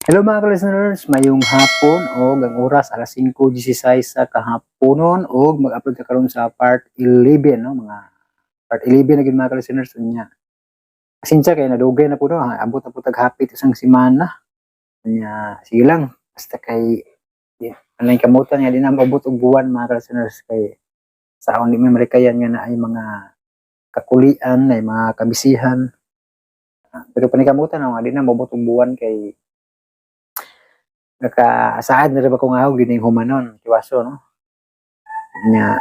Hello, mga listeners, mayong hapon og ang oras alas 5:16 sa kahaponon og mag-upload ka karon sa part 11, no? Mga part 11 na gid, mga listeners. Unya, pasensya kay nadugay na po, no, abot na po tag hapit isang semana. Unya, sige lang, basta kay di anay kamutan nga di na maabot og buwan, mga listeners, kay sa di man marikayan nga na ay mga kakulian, ay mga kabisihan. Pero panikamutan na nga di na maabot og buwan kay nakasaad na rin ba ko nga ako gining humanon tiwaso, no? Nya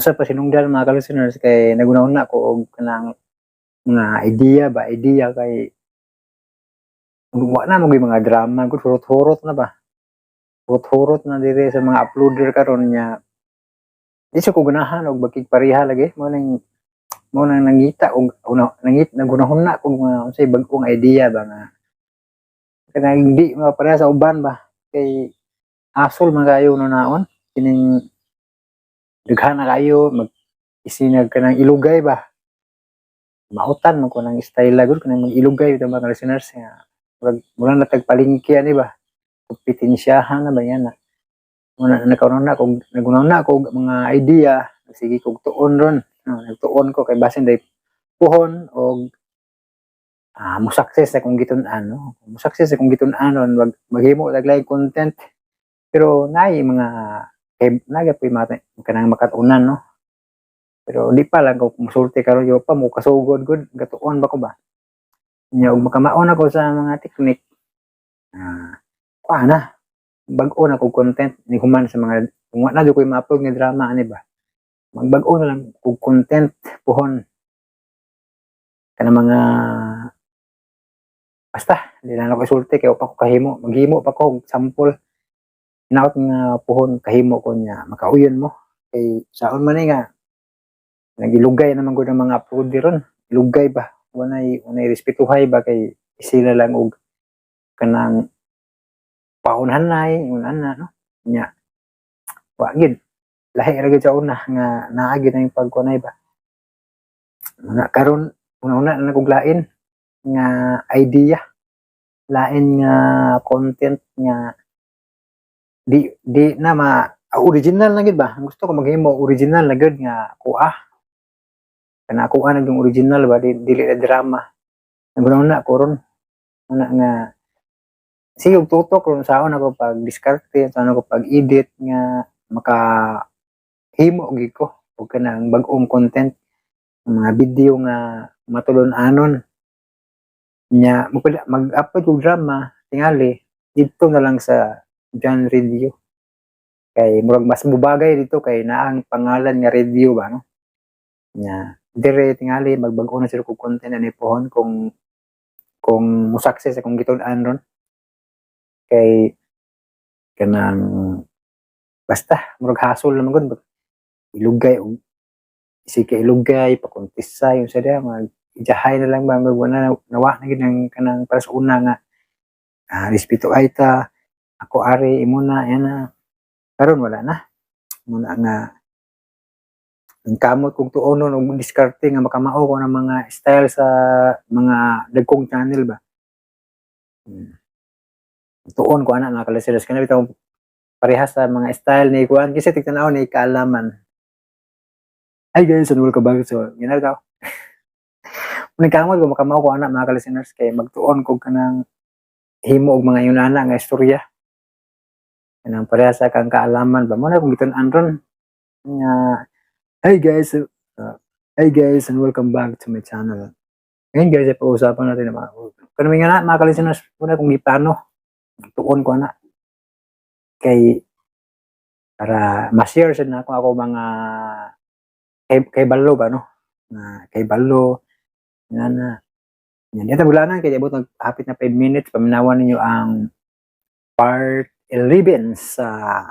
sa pasinungdan, mga ka-listeners, kay naguna-una ko og kanang mga idea ba, idea kay wa na mo mga drama gud, hurot-hurot na ba, hurot-hurot na dire sa mga uploader karon. Nya di sa ko ganahan og bakig pareha lagi. Mo nang nangita og una nangit nagunahuna kog mga unsay bag-ong idea ba nga kanang hindi mapareha sa uban ba, kay asol man kayo no naon kining daghan na kayo mag isinag kanang ilugay ba, mautan man ko nang style gud kanang mag ilugay ito, mga listeners, nga murag mura na tag palengke ani ba, kompetensyahan na ba yan na. Muna nakauna ko, naguna ko mga idea, sige kog tuon ron, no? Nagtuon ko kay basin day puhon og mo success akong gitun-an, no? Mo success akong gitun-an ron, maghimo tag laing content, pero naay mga kay naga po'y mga kanang makatunan, no? Pero di pa lang ko musulti karon, yo pa mo kasugod gud, gatuon ba ko ba. Nya og makamaon ako sa mga teknik, kuha na bag-o na kog content ni human sa mga kung wa na jud ko'y ma-upload nga drama ani ba, magbag-o na lang kog content puhon, kanang mga basta di na ako isulti kay wa pa ko kahimo, maghimo pa ko og sample. Hinaot nga puhon kahimo ko niya makauyon mo, kay saon man ni nga nagilugay naman gud ang mga uploader ron, ilugay ba, walay respetuhay ba, kay sila lang og kanang paunhanay ingon ana, no? Nya wa gid, lahi ra gid sa una nga naa gid ang pagkunay ba. Mga karon una-una na kog lain nga idea, lain nga content nga di di na ma original na gid ba. Gusto ko maghimo original na gud nga kuha, kana kuha na yung original ba, di, dili na drama. Naguna ko ron una nga sige og tutok ron saon ako pag diskarte, saon ako pag edit nga maka himo gid ko og kanang bag-ong content, mga video nga matulon-anon. Nya mag-upload og drama tingali didto na lang sa John Radio kay murag mas mubagay dito kay naa ang pangalan nga radio ba, no? Nya dire tingali magbag-o na sila kog content ani pohon kung mo success akong gitun-an ron, kay kanang basta murag hasol naman gud ilugay og sige ilugay pakontisa yung sa diha, mag ijahay na lang ba, mag wala nawa na gid ang kanang para sa una nga respeto ay ta, ako ari imo na yan na. Karon wala na muna nga ang kamot kog tuonon og diskarte nga makamao ko ng mga style sa mga dagkong channel ba. Tuon ko ana, mga ka-listeners, kana bitaw parehas sa mga style ni kuan kasi tigtan-aw ni kaalaman. Hi guys, and welcome back. So gina bitaw. Nagkamot ko makamao ko ana, mga ka-listeners, kay magtuon ko kanang himo og mga yunana nga istorya. Kanang parehas sa kang kaalaman ba mo na kung gitun-an ron nga hi guys, and welcome back to my channel. Ngayon guys, ay pag-uusapan natin ang mga kanang nga na, mga ka-listeners, una kung giplano tuon ko ana kay para ma-share sad na ako mga kay balo ba, no, na kay balo nga na yan ito wala na kay abot nag hapit na 5 minutes. Paminawan ninyo ang part 11 sa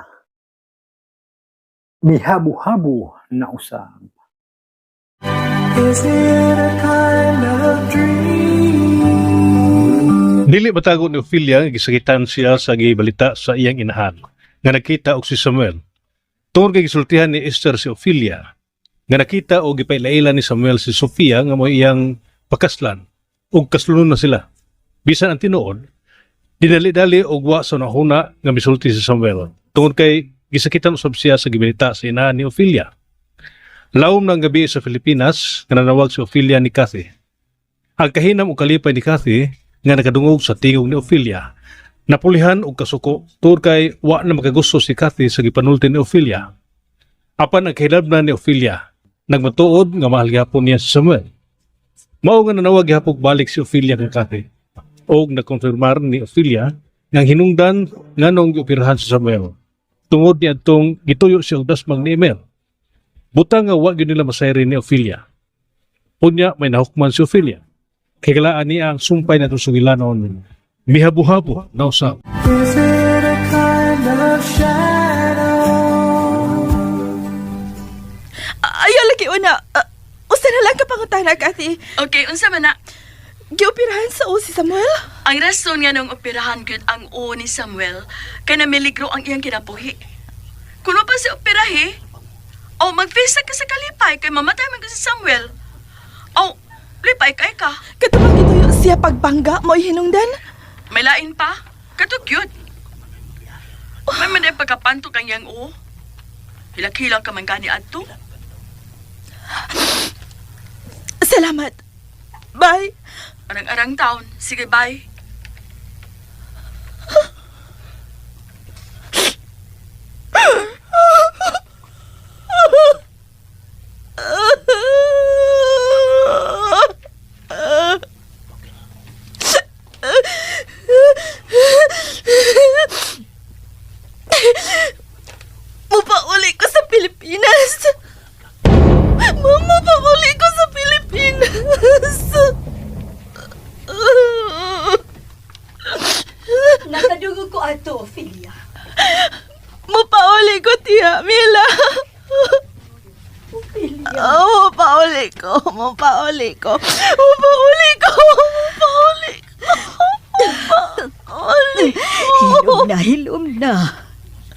Mihabo-habo na Usab. Is it a kind of dream? Dili matago ni Ophelia nga gisakitan siya sa gibalita sa iyang inahan nga nakita og si Samuel. Tungod kay gisultihan ni Esther si Ophelia nga nakita og gipaila ni Samuel si Sofia nga mo iyang pakaslan ug kaslunon na sila. Bisan ang tinuod, Dinali-dali og wa sa nahuna nga misulti si Samuel tungod kay gisakitan usab siya sa gibilita sa inahan ni Ophelia. Lawom ng gabi sa Pilipinas nga nanawag si Ophelia ni Kathy. Ang kahinam og kalipay ni Kathy nga nakadungog sa tingog ni Ophelia. Napulihan og kasuko tungod kay wa na makagusto si Kathy sa gipanulti ni Ophelia. Apan ang kahilabnan ni Ophelia, nagmatuod nga mahal gihapon niya si Samuel. Mao nga nanawag gihapon balik si Ophelia kang Kathy. Og nakonfirmar ni Ophelia nga ang hinungdan nganong gioperahan si Samuel. Tungod ni adtong gituyo siya og dasmang ni Emel. Butang nga wa gyud nila masayri ni Ophelia. Unya may nahukman si Ophelia. Kay niya ang sumpay na sugilanon. Mihabuhabo na usab. Is it a kind of shadow? Ayaw lagi una. Usa na lang ka pangutana, Kathy. Okay, unsa man na? Gioperahan sa o si Samuel? Ang rason nga nung operahan gyud ang o ni Samuel kay namiligro ang iyang kinabuhi. Kuno pa si operahe, o magfisa ka sa kalipay kay mamatay man gyud si Samuel. O lipay kay ka. Katubang gituyo siya pagbangga mo hinungdan? May lain pa. Kato gyud. May man ay pagkapantok ang iyang o. Hilak-hilak ka man gani adto. Salamat. Bye. Arang-arang taon. Sige, bye. Mupauli ko sa Pilipinas. Mama, pauli ko sa Pilipinas. Nakadugog ko ato, Ophelia. Mupauli ko, Tia Mila. Ophelia. Oh, mupauli ko. Mupauli ko. Mupauli ko. Mupauli ko. Mupauli ko. Hilom na, hilom na.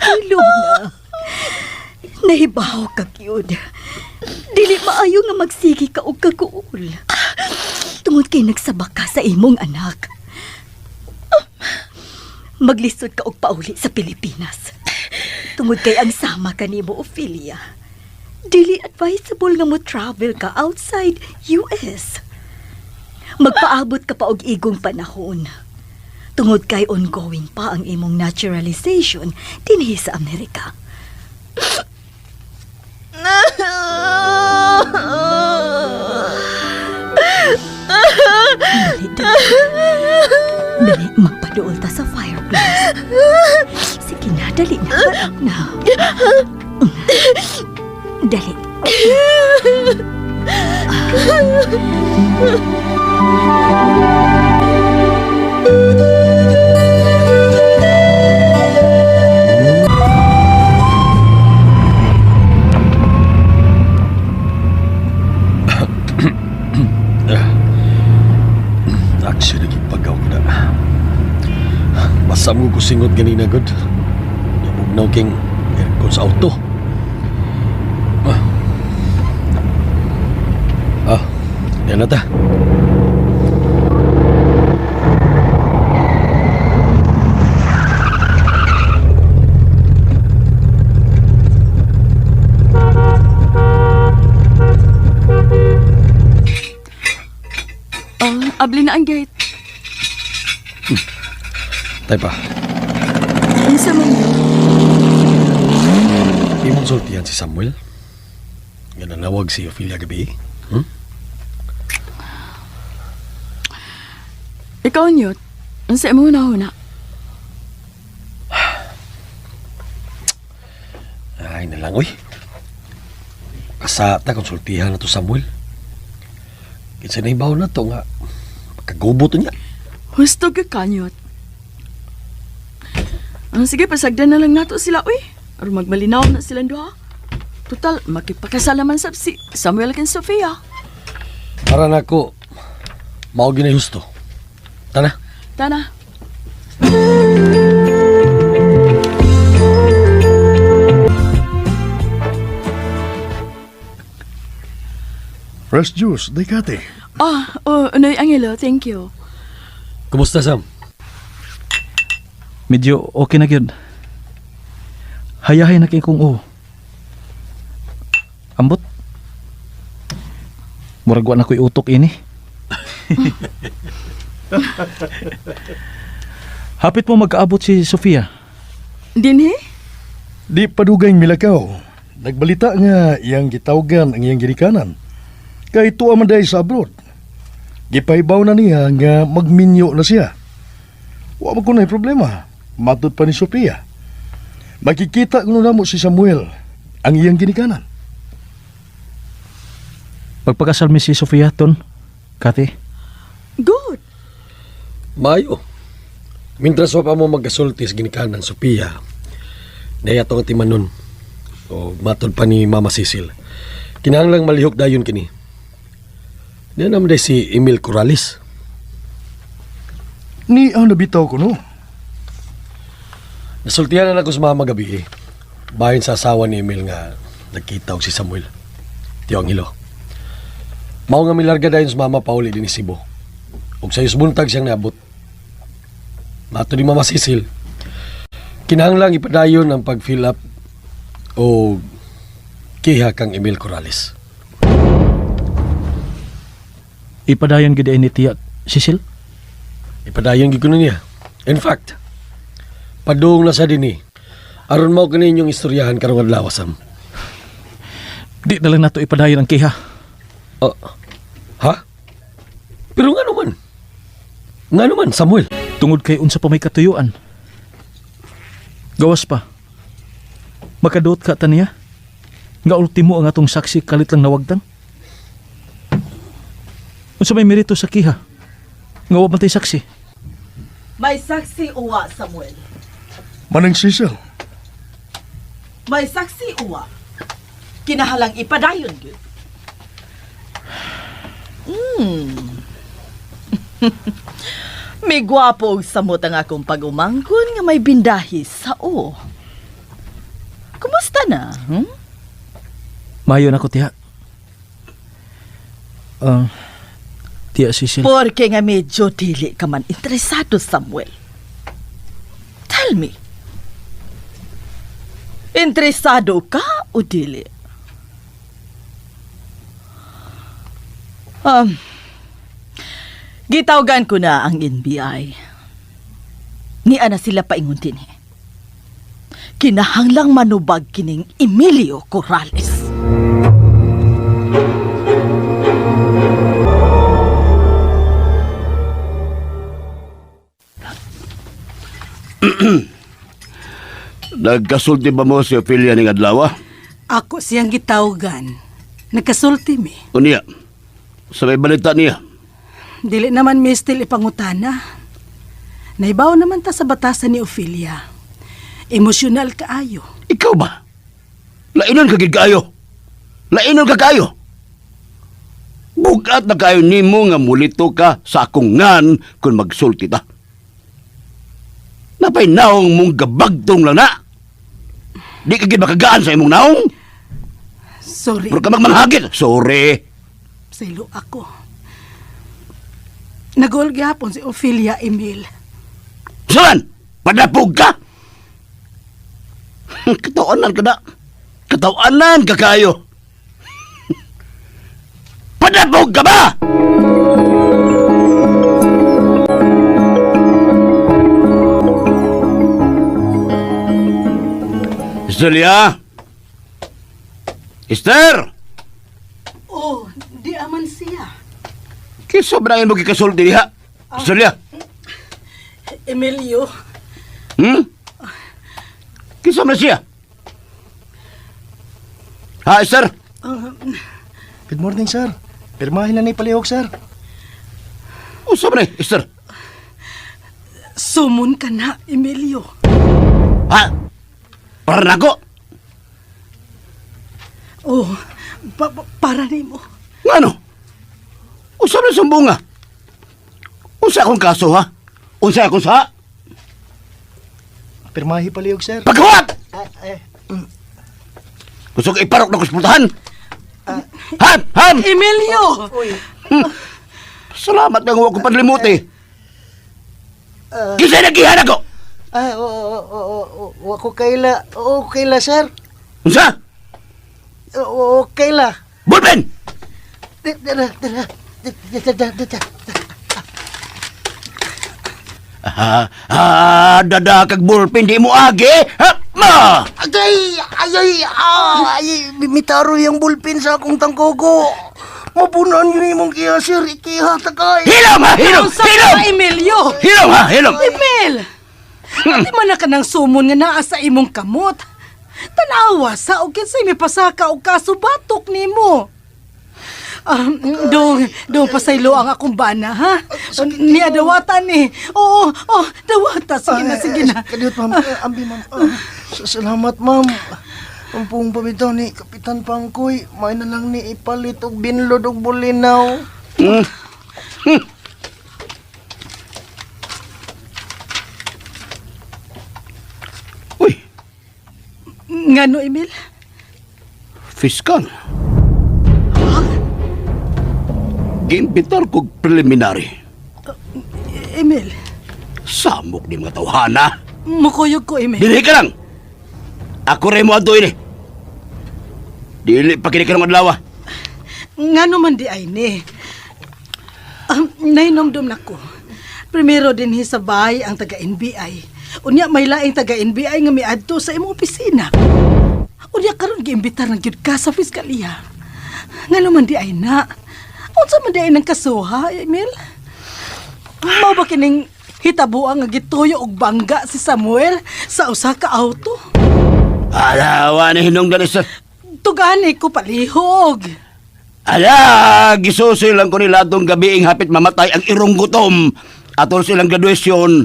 Hilom na. Nahibaw ka, gyud. Dili maayo nga magsigi ka og kaguol. Tungod kay nagsabak ka sa imong anak. Maglisod ka og pauli sa Pilipinas. Tungod kay ang sama kanimo, Ophelia. Dili advisable nga mo travel ka outside US. Magpaabot ka pa og igong panahon. Tungod kay ongoing pa ang imong naturalization dinhi sa Amerika. Dali, dali. Dali, magpaduol ta sa fireplace. Sige na, dali na, parang na. Dali. Actually, gipagaw ko na. Basa mo ko singot ganina, good. Nabugnaw king aircon sa auto. Ah, ah yan na ta. Oh, abli na ang gate. Tay pa, Unsa man yun? imong sultihan si Samuel. Nga nanawag si Ophelia gabi. Hmm? Ikaw, Newt. Unsa imo na huna? Ay, nalang, uy. Kasata, konsultihan na to Samuel. Kinsa na ibaw na to nga, pagkagubo to niya. Husto ka ka, Newt. Ah, sige, pasagdan na lang nato sila, uy. Aron magmalinaw na silang duha. Total, makipakasal naman sab si Samuel ken Sofia. Para na ako, mao gyud na husto. Tana. Tana. Fresh juice, di kate. Ah, oh, Unoy Angelo, thank you. Kumusta, Sam? Medyo okay na gyud. Hayahay na kay kong o. Ambot. Murag wa na ko'y utok ini. Hapit mo magkaabot si Sofia. Dinhi? Di padugay milakaw. Nagbalita nga iyang gitawgan ang iyang ginikanan. Kay tuwa man dahil sa abroad. Gipahibaw na niya nga magminyo na siya. Wa man kunay problema. Matod pa ni Sophia. Makikita kuno namo si Samuel ang iyang ginikanan. Pagpakasal mi si Sofia ton. Kati, Good. Mayo. Mintras wa pa mo magkasulti sa ginikanan, Sophia. Daya to ang timanon. O matod pa ni Mama Cecil. Kinahanglang malihok dayon kini. Diyan naman day si Emil Corrales. Ni ang nabitaw ko no. Nasultihan na ako sa mama gabi eh. Bahin sa asawa ni Emil nga nagkita og si Samuel. Tiyo ang hilo. Mao nga milarga dayon sa mama pauli din ni Cebu. Og sa buntag siyang naabot. Mato ni Mama Cecil. Kinahanglang ipadayon ang pag-fill up o kiha kang Emil Corrales. ipadayon gid ay ni Tiya Cecil. Ipadayon gyud kuno niya. In fact, padung na sa dinhi. Aron mao kini inyong istoryahan karong adlaw Sam. Di na lang nato ipadayon ang kiha. Ah, ha? Pero nga naman. Nga naman, Samuel. Tungod kay unsa pa may katuyuan. Gawas pa. Makaduot ka ta niya. Nga ultimo ang atong saksi kalit lang nawagtan. Unsa may merito sa kiha? Nga wa man tay saksi. May saksi uwa, Samuel. Manang Cecil, May saksi uwa. Kinahalang ipadayon gyud. May gwapo og samot ang akong pag-umangkon nga may bindahi sa o. Kumusta na? Mayo na ko tiya. Ah, tiya Cecil. Porque nga medyo dili ka man interesado, Samuel. Tell me. Interesado ka o dili? Gitawgan ko na ang NBI. Niya na sila paingon din eh. Kinahanglang manubag kining Emilio Corrales. Nagkasulti ba mo si Ophelia ning adlaw? Ako siyang gitawgan. Nagkasulti mi. Unya, sa may balita niya. Dili naman mi still ipangutana. Naibaw naman ta sa batasan ni Ophelia. Emosyonal kaayo. Ikaw ba? Lainon ka gid kaayo. Lainon ka kaayo. Bugat na kayo nimo nga mulito ka sa akong ngan kung magsulti ta. Napay naong mong gabagtong lang na. Di ka gid makagaan sa imong naong. Sorry. Pero ka magmanghagit. Sorry. Silo ako. Nagol gihapon si Ophelia Emil. Saan? Padapog ka? Katawanan ka na. Katawanan ka kayo. Padapog ka ba? Celia? Esther! Oh, di aman siya. Kisa ba na mo kikasulti diha? Celia? Emilio, Kisa man siya? Ha, Esther? Good morning, sir. Pirmahin na ni palihog, sir. Usa ba na, Esther? Sumon ka na, Emilio. Ha? Para nako? Oh, para nimo. Ngano? Usa na sumbunga? Unsa akong kaso ha? Unsa akong sa? Pirmahi palihog, sir. Pagkawat! Gusto ko iparok na kuspultahan. Ham! Ham! Emilio! Salamat nga wa ko panlimuti. Kisay nagihan ako! Ah, oo, oo, oo, wa ko kaila. Oo, kaila, sir. Unsa? Oo, kaila. Ballpen! Dara, dara. Dara, dara, dara. Ah, ah, dada kag ballpen di mo agi. Ha, ma! Agay! Ay, ay, ah, ay, mitaro yung bullpen sa akong tangkogo. Mapunan yun imong kiya, sir. Ikiha ta kay. Hilom ha, hilom, Unsa ka, hilom! Emilio? Hilom ha, hilom! Emil! Ati man na ka ng sumon nga naa sa imong kamot. Tanawa sa og kinsay mipasaka og kaso batok nimo. Dong, dong pasaylo ang akong bana, ha? Niya dawata ni. Oo, oh, dawata. Sige na, sige na. Kadiyot, ma'am. Ambi, ma'am. Ah, salamat, ma'am. Ang pong pamitaw ni Kapitan Pangkoy, may na lang ni ipalit og binlod og bulinaw. Hmm. Hmm. Uy, Ngano, Emil? fiskal. Giimbitar kog preliminary. Emil, Samok ni mga tawhana. mukuyog ko, Emil. Dili ka lang. Ako rin mo ato ini. Dili pa kini karong adlaw. Ngano man di ay ni. Nahinomdom na ko. Primero din sa bahay ang taga-NBI. Unya may laing taga-NBI nga miadto sa imong opisina. Unya karon giimbitar ng gyud ka sa piskaliya. Ngano man di ay na. Unsa man di ay nang kasuha, Emil? Mao ba kining hitabuang nga gituyo og bangga si Samuel sa usa ka auto? Ala, wa na hinungdan isa. Tugani ko palihog. Ala, gisusi lang ko nila atong gabi ing hapit mamatay ang irong gutom. Atol silang graduation.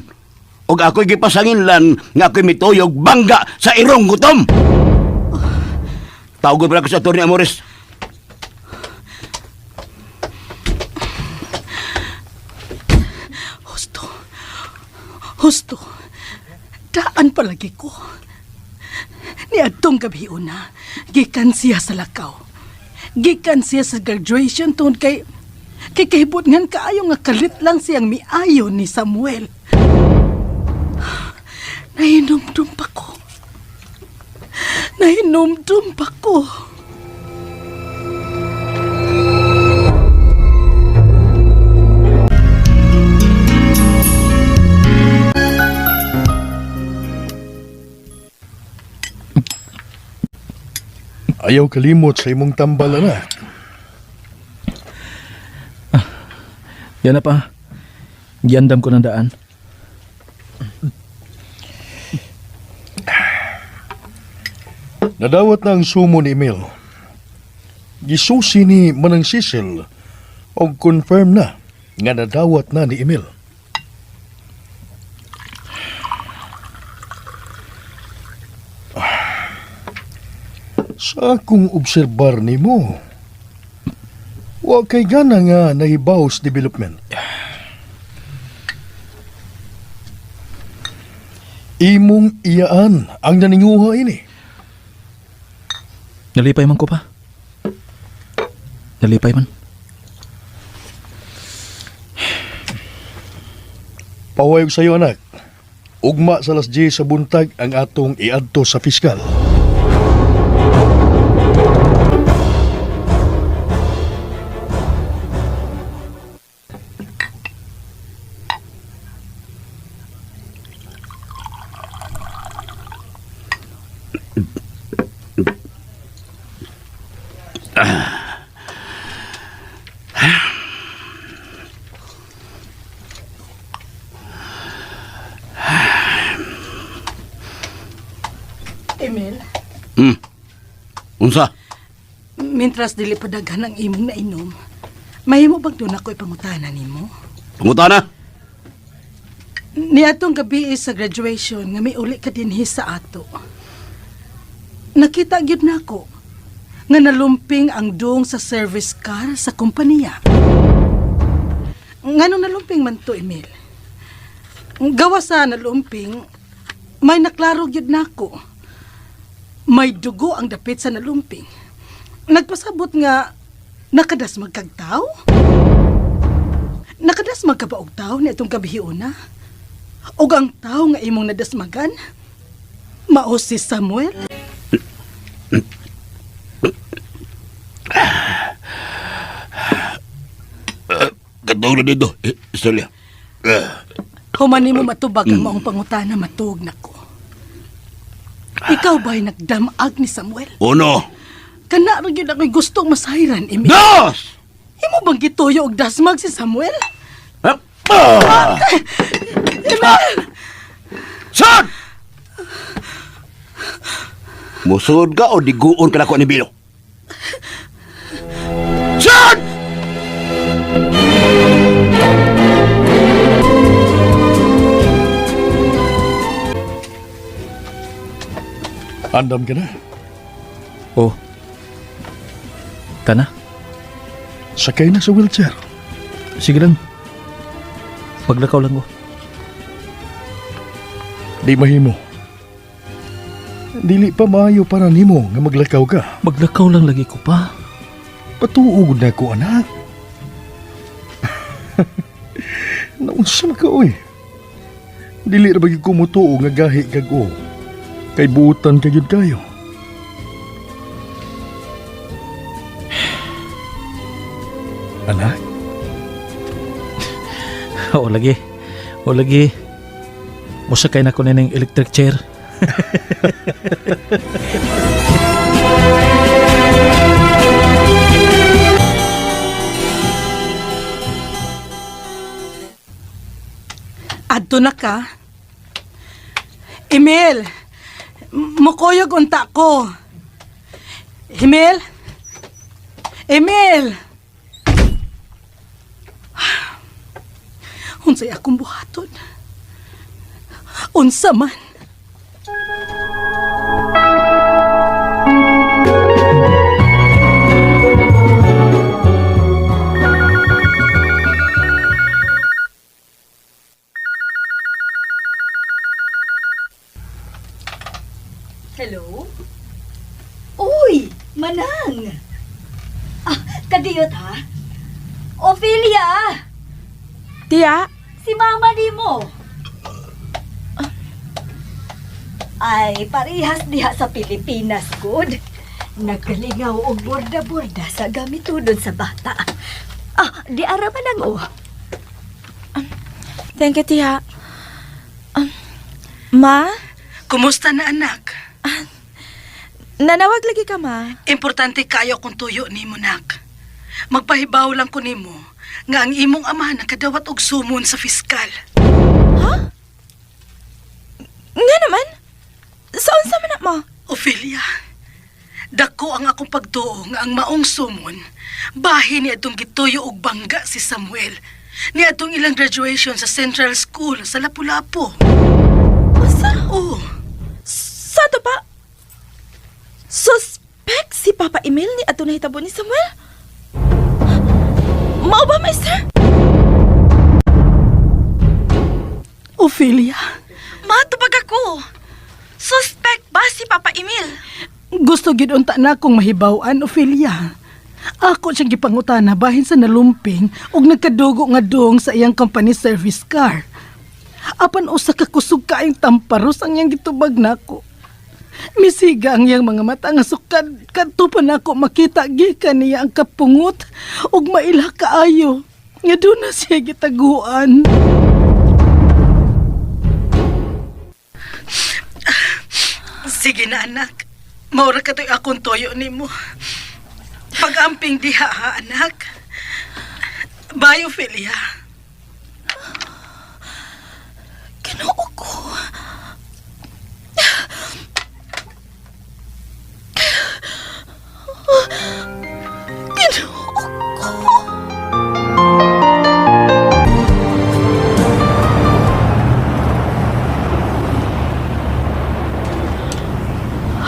Og ako'y gipasanginlan nga ako'y mituyog bangga sa irong gutom. Tawag pala ko sa Atty. Amores. Husto. Husto. Daan palagi ko. Niadtong gabi una, gikan siya sa lakaw. Gikan siya sa graduation tungod kay kay kahibot ngan kaayo nga kalit lang siyang miayo ni Samuel. Nahinumdum pa ko. Nahinumdum pa ko. Ayaw kalimot sa imong tambal, anak. Yan na pa. Giandam ko ng daan. Nadawat na ang sumo ni Emil. Gisusi ni Manang Cecil og confirm na nga nadawat na ni Emil. Sa akong obserbar nimo, wa kay gana nga nahibaw sa development. Imong iyaan ang naninguha ini. Nalipay man ko pa. Nalipay man. Pawayog sa iyo, anak. Ugma sa las 10 sa buntag ang atong iadto sa fiskal. Emil, Unsa? mintras dili pa daghan ang imong nainom, mahimo bang doon ako ipangutana nimo? Pangutana? Niadtong gabi sa graduation nga miuli ka dinhi sa ato. Nakita gyud nako nga nalumping ang dong sa service car sa kompanya. Ngano nalumping man to, Emil? Gawa sa nalumping, may naklaro gyud nako. May dugo ang dapit sa nalumping. Nagpasabot nga nakadas magkagtaw? Nakadas magkabaog taw ni itong gabi una? Ug ang tawo nga imong nadasmagan, mao si Samuel? Katong na dito, eh, Celia. Human nimo matubag ang maong pangutana matuog nako. Ikaw ba'y nagdamag ni Samuel? Uno. Kana ra gyud ako'y gustong masayran, Emil. Dos! Imo bang gituyo og dasmag si Samuel? Ah! Emil! Sod! Musod ka o diguon ka na ko ni Bilo? Sod! Andam ka na. Oh. Kana? Sakay na sa wheelchair. Sige lang. Paglakaw lang ko. Di mahimo. Dili pa maayo para nimo nga maglakaw ka. Maglakaw lang lagi ko pa. Patuog na ko, anak. Naunsa man ka, oy. Dili ra ba gyud ko motuo nga gahi kag o. Kay buutan ka gyud kayo. Anak, Oo lagi. Oo lagi. Musakay na ko nining electric chair. Adto na ka. Emil, mukuyog unta ko. Emil? Emil! Unsay akong buhaton? Unsa man? Hello? Uy, Manang! Ah, kadiyot ha? Ophelia! Tiya, Si mama ni mo. Ay, parehas diha sa Pilipinas, good. Nagkalingaw og borda-borda sa gamitunon sa bata. Ah, di ara man ang oh. Thank you, tiya. Ma, Kumusta na anak? nanawag lagi ka, ma. Importante kayo kung tuyo nimo nak. Magpahibaw lang ko nimo nga ang imong ama nakadawat og sumon sa fiskal. Nga naman. Saan sa man na, ma? Ophelia, dako ang akong pagtuo nga ang maong sumon, bahin ni atong gituyo og bangga si Samuel. Ni atong ilang graduation sa Central School sa Lapu-Lapu. Asa? Oo, Sa to pa? Suspect si Papa Emil ni ato nahitabo ni Samuel? Mao ba, Maester? Ophelia, Matubag ako. Suspect ba si Papa Emil? gusto gid unta na akong mahibaw-an, Ophelia. Ako siyang gipangutana bahin sa nalumping ug nagkadugo nga doong sa iyang company service car. Apan usa ka kusog kaayong tamparos ang iyang gitubag nako. Misiga ang iyang mga mata nga sukad kadto pa nako makita gikan niya ang kapungot ug maila kaayo nga doon na siya gitaguan. Sige na anak. Maura ka to'y akong toyo nimo. Pag-amping diha ha anak. Bye, Ophelia. Ginoo ko. Ginoo ko.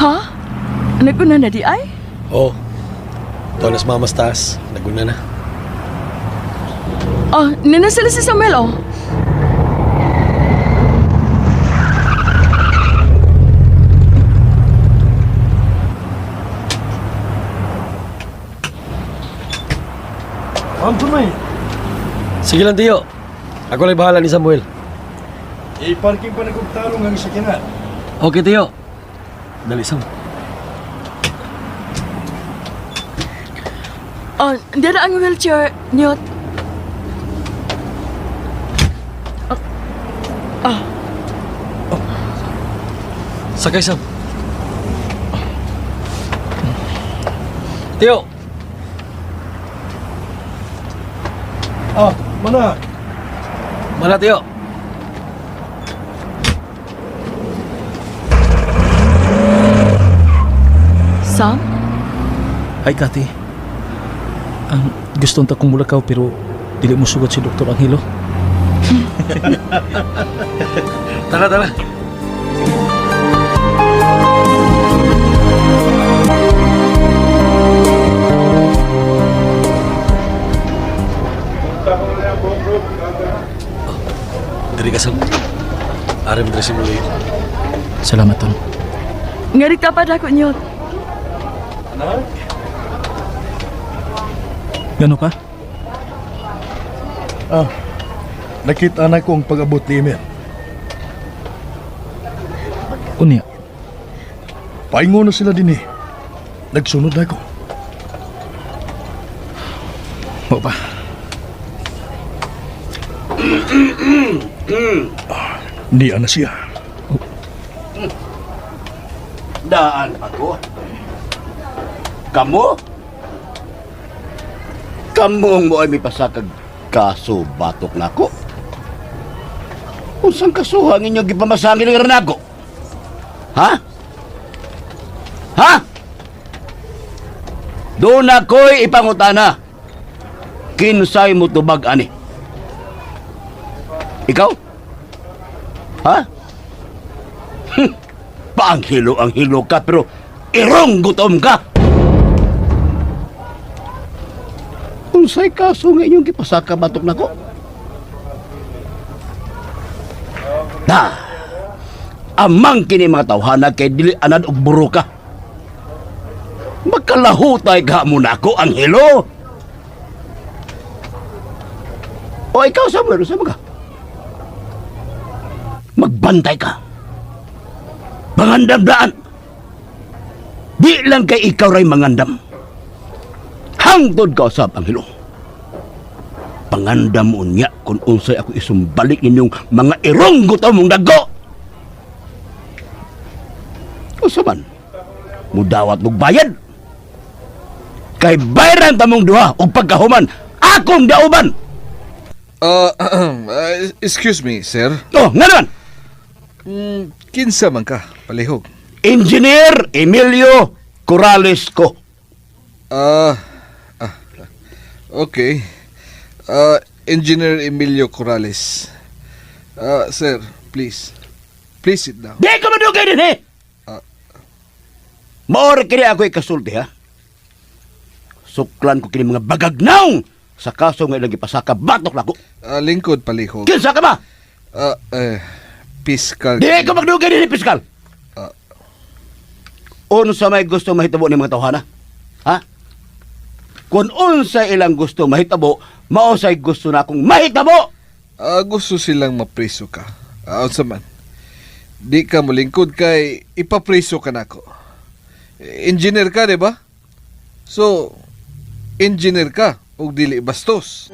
Ha? Naguna na di ay? Oh. Ito na sa mama's taas. Naguna na. Ah, nina sila si Samuel oh. Ma'am Tunay. Sige lang, Tiyo. Ako lang bahala ni Samuel. I-parking pa nagugtarong ang sakyanan. Okay, Tiyo. Dali, Sam. Oh, dira ang wheelchair, Newt. Sakay, Sam. Tiyo. Ah, mana. Mana, Tiyo. Sam? Hi, Kati. Ang gusto ta kong mulakaw pero dili mo sugat si Dr. Angelo. Tara, tara. Diri ka, Sam. Aram diri si muli. Salamat, Ton. Nga di tapad ako, Newt. Gano pa? Ah, nakita na ko ang pag-abot ni Emil. Unya, Paingon na sila din eh. Nagsunod na ako. mo ba? Niya na siya. Daan pa ko. Kamo? Kamo ang mo ay may pasakag kaso batok nako. Unsang kasuhan ninyo gipamasangin ng ranago? Ha? Ha? Doon ako'y ipangutana. Kinsay mo tubag ani? Ikaw? Ha? Paanghilo ang hilo ka pero irong gutom ka. Unsay kaso nga inyong gipasaka batok nako? Na. Amang kini mga tawhana kay dili anad og buro ka. Makalahutay ka mo nako ang hilo. O ikaw Samuel, sa mga? Magbantay ka. Mangandam daan. Di lang kay ikaw ray mangandam. Hangtod ka usab ang hilo. Pangandam unya kung unsay ako isumbalik ninyong mga irong gutom mong dago. Usa man, mudawat mong bayad. Kay bayran ta mong duha og pagkahuman akong dauban. Excuse me, sir. Oh, nga naman. Kinsa man ka, palihog. Engineer Emilio Corrales ko. Ah, ah, okay. Engineer Emilio Corrales. Sir, please. Please sit down. Di ka madugay din eh. Maor kini ako ikasulti ha. Suklan ko kini mga bagagnaw sa kaso nga ilang gipasaka batok nako. Lingkod palihog. Kinsa ka ba? Piskal. Di ka magdugay din eh, piskal. Unsa may gusto mahitabo ni mga tawhana? Ha? Kung unsa ilang gusto mahitabo, mao say gusto na akong mahitabo. Gusto silang mapriso ka. Unsa man. Di ka molingkod kay ipapriso ka nako. Engineer ka, di ba? So, engineer ka ug dili bastos.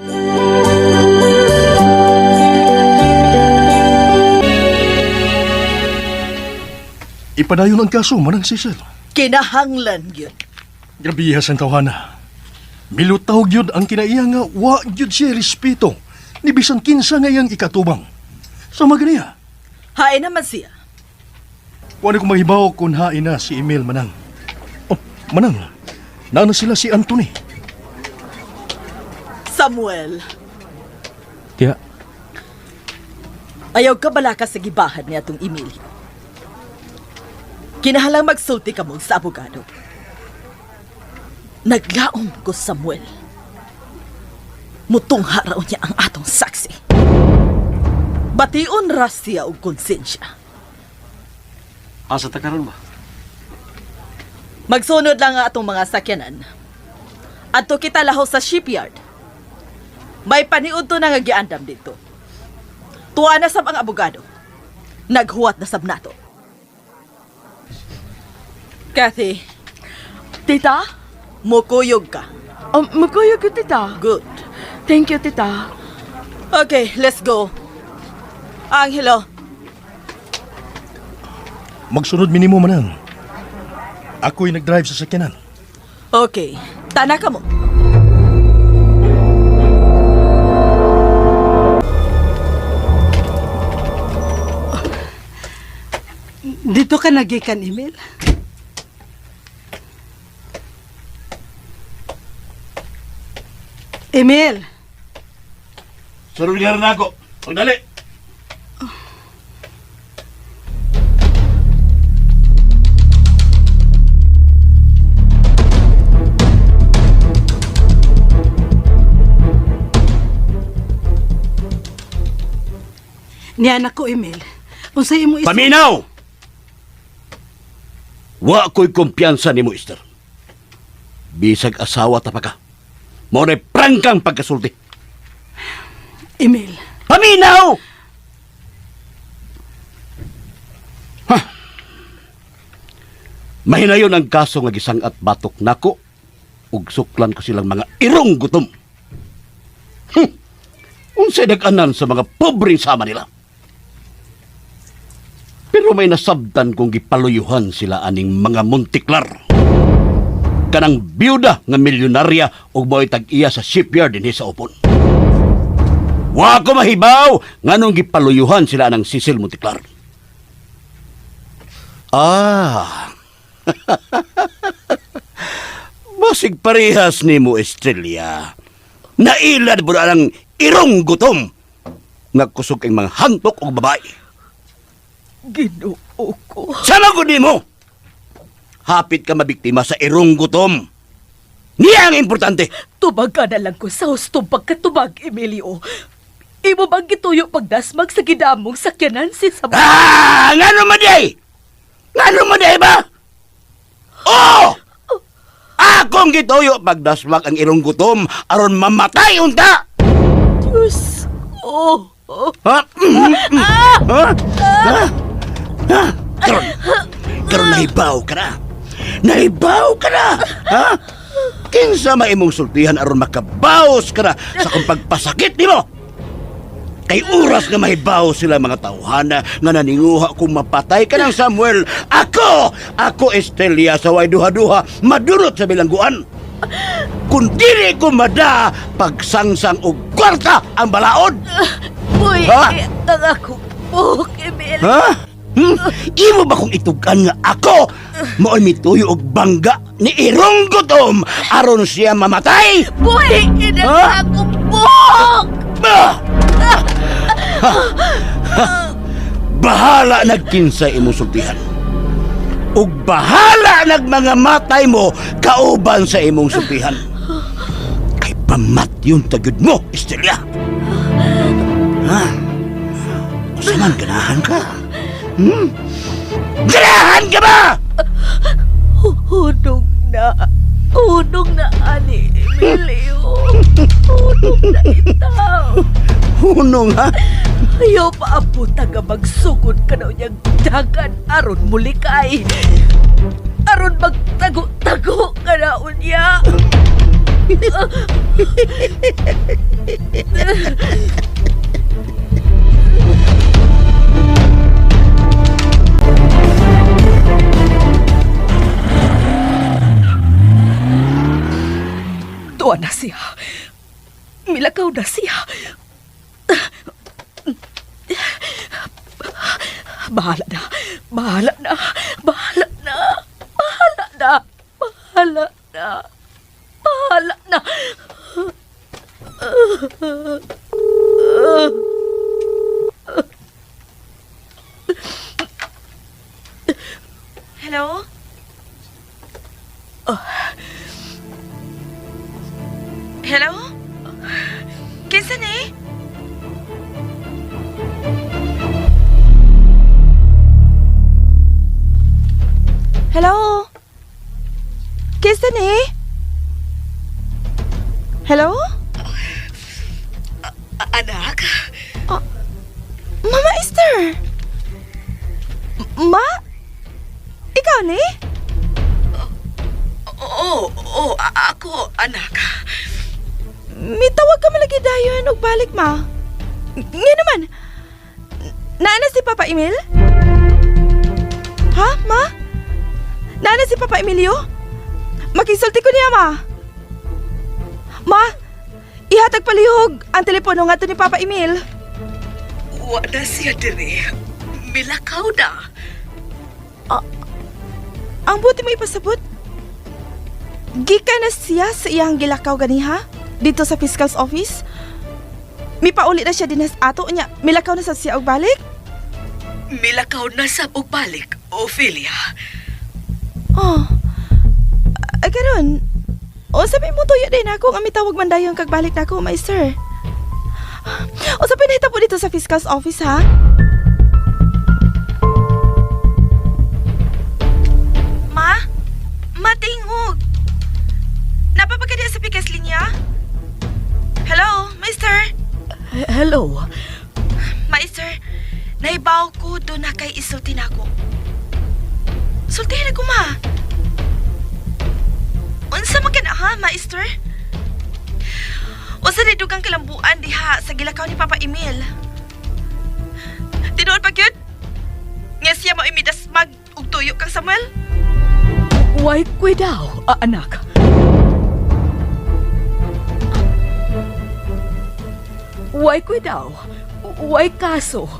Ipadayon ang kaso, Manang Cecil. Kinahanglan gyud. Grabe ang tawhana. Milutaw gyud ang kinaiya nga wa gyud siya respeto ni bisan kinsa nga iyang ikatubang. Sa mga Hain naman siya. wala ko mahibaw kung hain na si Emil Manang. Oh, Manang, naana sila si Anthony. Samuel, Tiya, ayaw ka balaka sa gibahan niya atong Emilio. Kinahalang magsulti ka mo sa abogado. Naglaom ko, Samuel. Mutungha raw niya ang atong saksi. Bation ra siya og konsensya. Asa ta karon ba? Magsunod lang ang atong mga sakyanan. Adto kita laho sa shipyard. May paniud to na nga giandam dito. Tuwa na sab ang abogado. Naghuwat na sab nato. Kathy. Tita? Mukuyog ka. Mukuyog ko, tita. Good. Thank you, tita. Okay, let's go. Angelo. Magsunod minimo manang. Ako'y nag-drive sa sakyanan. Okay, tana ka mo. Dito ka nagikan, Emil. Emil, Sunod nga rin ako. Pagdali. Niya ko, Emil. Unsay imo Paminaw! Wa ko'y kumpiyansa ni mo, Esther. Bisag asawa ta pa ka. Mao na'y prangkang pagkasulti. Emil. Paminaw! Ha! Mahinayon ang kaso nga gisang at batok nako ug suklan ko silang mga irong gutom. Unsay nag-anan sa mga pobreng sama nila. Pero may nasabtan kung gipaluyuhan sila aning mga Montiklar. Kanang biyuda nga milyonarya ug mo'y tag-iya sa shipyard dinhi sa Upon. Wa ko mahibaw nganong gipaluyuhan sila ng Cecil Montiklar. Ah. Basig parehas nimo Estrella. Nailad mo na ang irong gutom. Nagkusog ang mga hantok og babae. Ginoo ko. Sama ko nimo. Hapit ka mabiktima sa irong gutom. Niya ang importante. Tubag ka na lang ko sa hustong pagkatubag, Emilio. Imo bang gituyo pagdasmag sa gidamong sakyanan si Samuel? Ah! Ngano man day? Ngano man day ba? Oh! Akong gituyo pagdasmag ang irong gutom aron mamatay unta. Diyos ko. Ha? Ha? Ha? Ha? Karon, karon nahibaw ka na. Nahibaw ka na. Ha? Kinsa maimong sultihan aron makabaos ka na sa akong pagpasakit nimo? Kay oras nga mahibaw sila mga tawhana nga naninguha kung mapatay ka ng Samuel. Ako! Ako, Estelia, sa way duha-duha, madurot sa bilangguan. Kung dili ko mada, pagsangsang og kwarta ang balaod. Uy, Ha? ang akong buhok, Emilio. Ha? Imo ba kung itugan nga ako mao'y mituyo og bangga ni Irong Gutom aron siya mamatay? Buhi, inang Ha? akong buhok! Bah! Ha! Ha! Bahala nagkinsa imong sultihan. Ug bahala nag mga matay mo kauban sa imong sultihan. Kay pamatyon tagyud mo, Estrella. Ha? Unsa man ganahan ka? Ganahan ka ba? Hunong na. Hunong na, ani, Emilio. Hunong na itaw. Hunong, ha? Ayaw pa abuta nga magsugod ka na niyang dagan aron mulikay. Aron magtago-tago ka na unya. Tuwa na siya. Milakaw na siya. Bahala na. Bahala na. Bahala na. Bahala na. Bahala na. Bahala na. Hello? Oh. Hello? Kinsa ni? Hello? Kinsa ni? Hello? Anak? Oh, Mama Esther! Ma? Ikaw ni? Oo, oo, ako, anak. Mitawag ka malagi dayon og balik, ma. Nga naman. Naa na si Papa Emil? Ha, ma? Naa na si Papa Emilio? Makisulti ko niya, ma. Ma, ihatag palihog ang telepono nga ni Papa Emil. Wa na siya diri. Milakaw na. Ang buti mo ipasabot. Gika na siya sa iyang gilakaw ganiha dito sa fiscal's office. Mipauli na siya din sa ato niya. Milakaw na sa siya og balik. Milakaw na sa og balik, Ophelia. Oh. Ay, karon. O sabi mo tuyo din ako nga mitawag man dayon kag balik na ako, my sir. O sabi na po dito sa fiscal's office, ha? Ma? Matingog. Napapagkadiya sa pikas linya? Hello, mister? Hello. Maister, naibaw ko doon na kay isulti na ako. Sultihin ako, ma. Unsa man ka na, ha, Maister? Unsa ni dugang kalambuan diha sa gilakaw ni Papa Emil? Tinuod pa gyud? Nga siya mo imidasmag og tuyo kang Samuel? Way kuidaw, anak. Way kuidaw. Way kaso.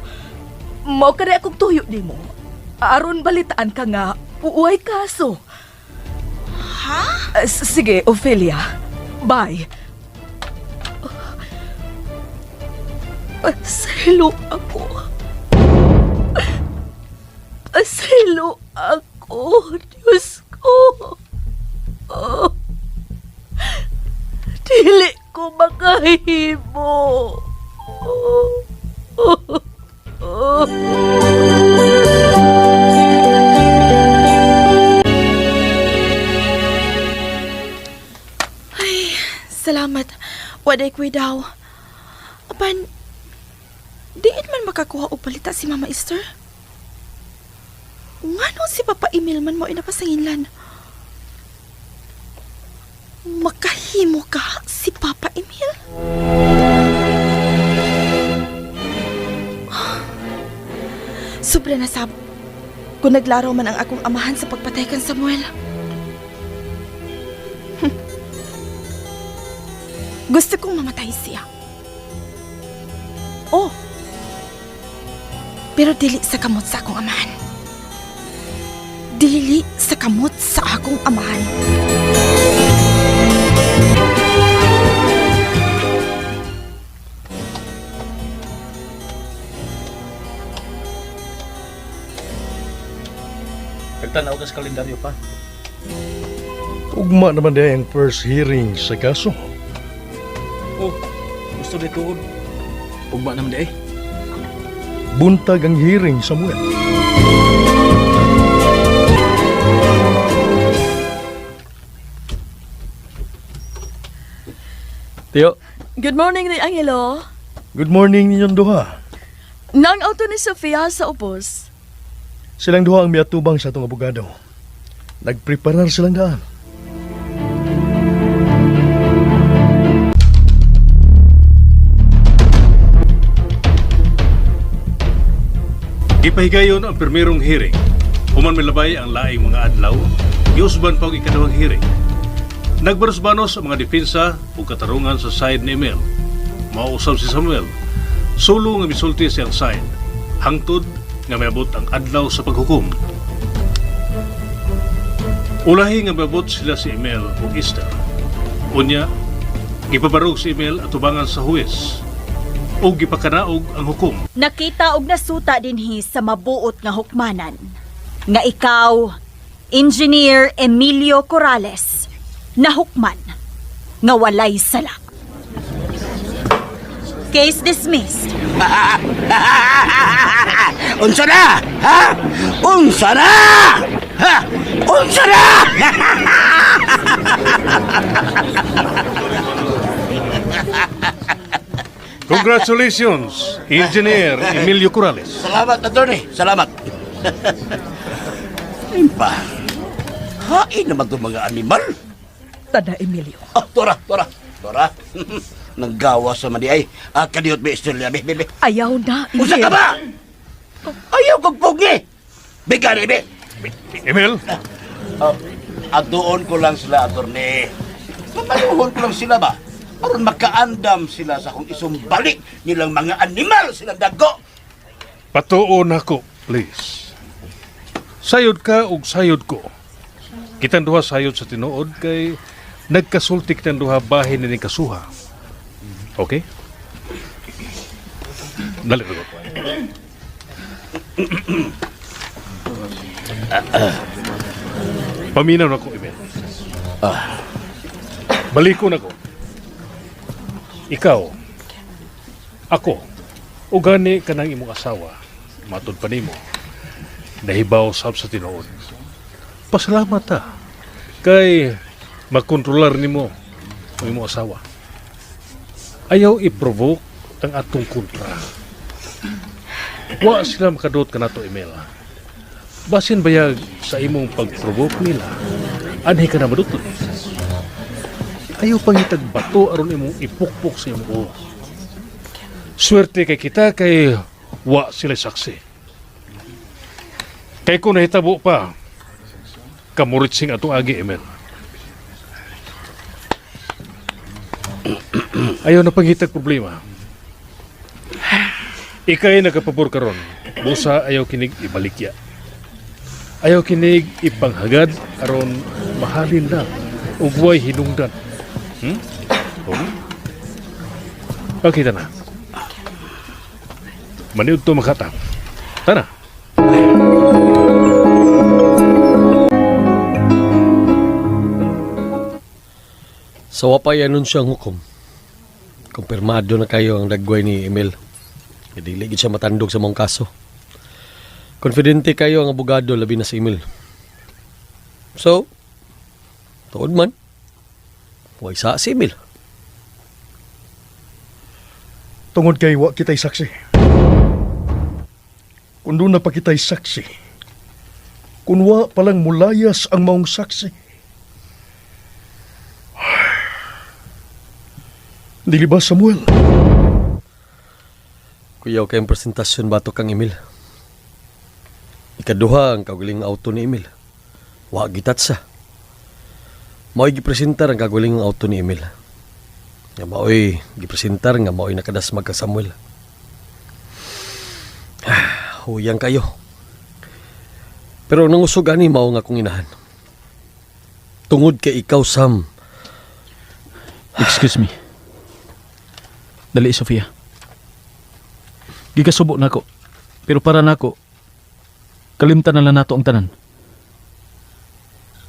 Mao kani akong tuyo nimo. Aron balitaan ka nga, way kaso. Ha? Sige, Ophelia. Bye. Paselo ako. Paselo ako, Diyos ko. Oh. Dili ko makahimo. Oh. Oh. Ay, salamat. Waday ko'y daw. Apan, diin man makakuha og balita si Mama Esther. Ngano si Papa Emil man mo inapasanginlan? Makahimo ka si Papa Emil? Sobra na sab. Kung naglaro man ang akong amahan sa pagpatay kan Samuel. Gusto kong mamatay siya. Oh. Pero dili sa kamot sa akong amahan. Dili sa kamot sa akong amahan. Nagtanaw ka sa kalendaryo pa. Ugma naman diay ang first hearing sa kaso. Oh, gusto di tuod. Ugma naman di eh. Buntag ang hearing, Samuel. Tiyo, Good morning ni Angelo. Good morning ninyong duha. Nang auto ni Sofia sa ubos. Silang duha ang miatubang sa atong abogado. Nagpreparar silang daan. Gipahigayon ang primerong hearing. Human milabay ang laing mga adlaw, giusban pa og ikaduhang hearing. Nagbaros-banos ang mga depensa ug katarungan sa side ni Emil. Mausab si Samuel. Sulo nga misulti siyang side. Hangtod nga miabot ang adlaw sa paghukom. Ulahi nga miabot sila si Emil ug Esther. Unya, gipabarog si Emil atubangan sa huwes ug gipakanaog ang hukom. Nakita og nasuta dinhi sa mabuot nga hukmanan. Nga ikaw, Engineer Emilio Corrales, nahukman nga walay sala. Case dismissed. Unsa na? Ha? Unsa na? Ha? Unsa na? Congratulations, Engineer Emilio Corrales. Salamat, attorney. Salamat. Ayun pa. Hain naman itong mga animal. Tada, Emilio. Ah, tora, tora, tora. Nanggawa sa mani ay. Ah, kaniyot ba, Estrella? Be, be, be. Ayaw na, Emil. Usa ka ba? Ayaw kong pugi. Bigani, be. Emil? Ah, adoon ko lang sila, attorney. Mamaluhon ko lang sila ba? Aron makaandam sila sa kung isumbalik nilang mga animal silang dago. Patuon ako, please. Sayod ka ug sayod ko. Kitang duha sayod sa tinuod kay nagkasulti kitang duha bahin ni kasuha. Okay? Dali ko. Paminaw na ko, Emil. Ah. Baliko na ko. Ikaw, ako, o gani ka ng imong asawa, matod pa nimo, nahibaw sab sa tinuod. Pasalamat ta, kay makontrolar nimo ang imong asawa. Ayaw i-provoke ang atong kontra. Wa sila makaduot kanato, Emil. Basin bayag sa imong pag-provoke nila, anhi ka na madutol. Ayaw pangitag bato aron imong ipukpok sa imong ulo. Swerte kay kita kay wa sila saksi. Kay kung nahitabo pa, kamuritsing atong agi, Emil. Ayaw na pangitag problema. Ikay nagapabor karon. Busa ayaw kinig ibalikya. Ayaw kinig ipanghagad aron mahalin lang ug way hinungdan. Okay. Okay, tana. Maniud to makata. Tana. Sa wapay anunsyo ang hukom. Kumpirmado na kayo ang dagway ni Emil. Dili gid siya matandog sa mong kaso. Konfidente kayo ang abogado labi na si Emil. So, tuod man. Way sa si Emil. Tungod kay wa kita'y saksi. Kung doon na pa kita'y saksi, kung wa palang mulayas ang maong saksi, dili ba, Samuel? Kuyaw kayong presentasyon bato kang Emil. Ikaduha ang kaugaling auto ni Emil. Wa gitatsa. Mao'y gipresentar ang kagaling auto ni Emil. Nga mao'y gipresentar nga mao'y nakadasmag ka Samuel. Huyang kayo. Pero nangusog ani mao nga akong inahan. Tungod kay ikaw, Sam. Excuse me. Dali, Sofia. Gikasubo nako. Pero para nako, kalimtan na lang nato ang tanan.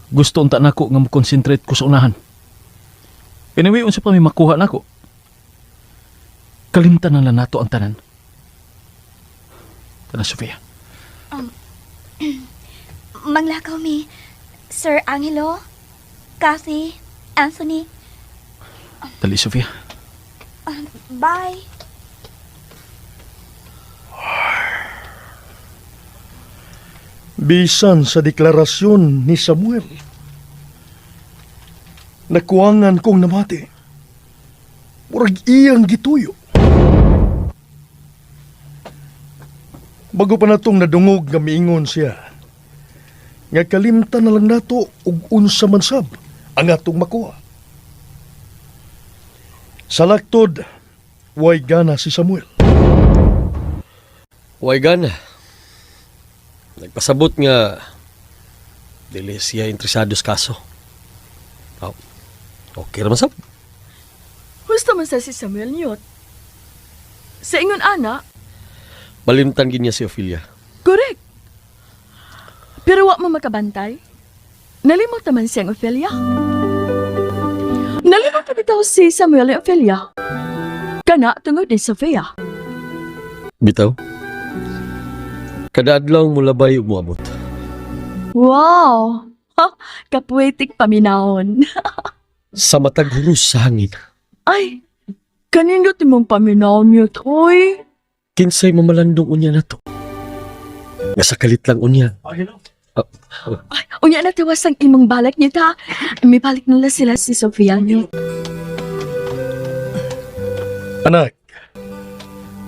Gusto unta nako nga mo-concentrate ko sa unahan. Anyway, unsa pa may makuha nako. Kalimtan na lang nato ang tanan. Tana, Sofia. Manglakaw mi. Sir Angelo, Kathy, Anthony. Dali, Sofia. Bye. Bisan sa deklarasyon ni Samuel, nakuangan kong namati. Murag iyang gituyo. Bago pa natong nadungog nga miingon siya, nga kalimtan na lang nato og unsa man sab ang atong makuha. Sa laktod, way gana si Samuel. Way gana. Nagpasabot nga dili siya interesado sa kaso. Oh, okay ra man sab. Husto man sa si Samuel Newt. Sa ingon ana, Malimtan gid niya si Ophelia. Correct. Pero wa mo makabantay. Nalimot naman siyang Ophelia. Nalimot na bitaw si Samuel ni Ophelia. Kana tungod ni Sofia. Bitaw? Kada adlaw mulabay ug moabot. Wow! Ha, kapuwetik paminahon. Sa matag huros sa hangin. Ay, kanindot imong paminahon yun, oy. Kinsay mamalandong unya na to. Nga sa kalit lang unya. Ay, unya na tiwas ang imong balak niya ta. May balik nila sila si Sofia niyo. Anak,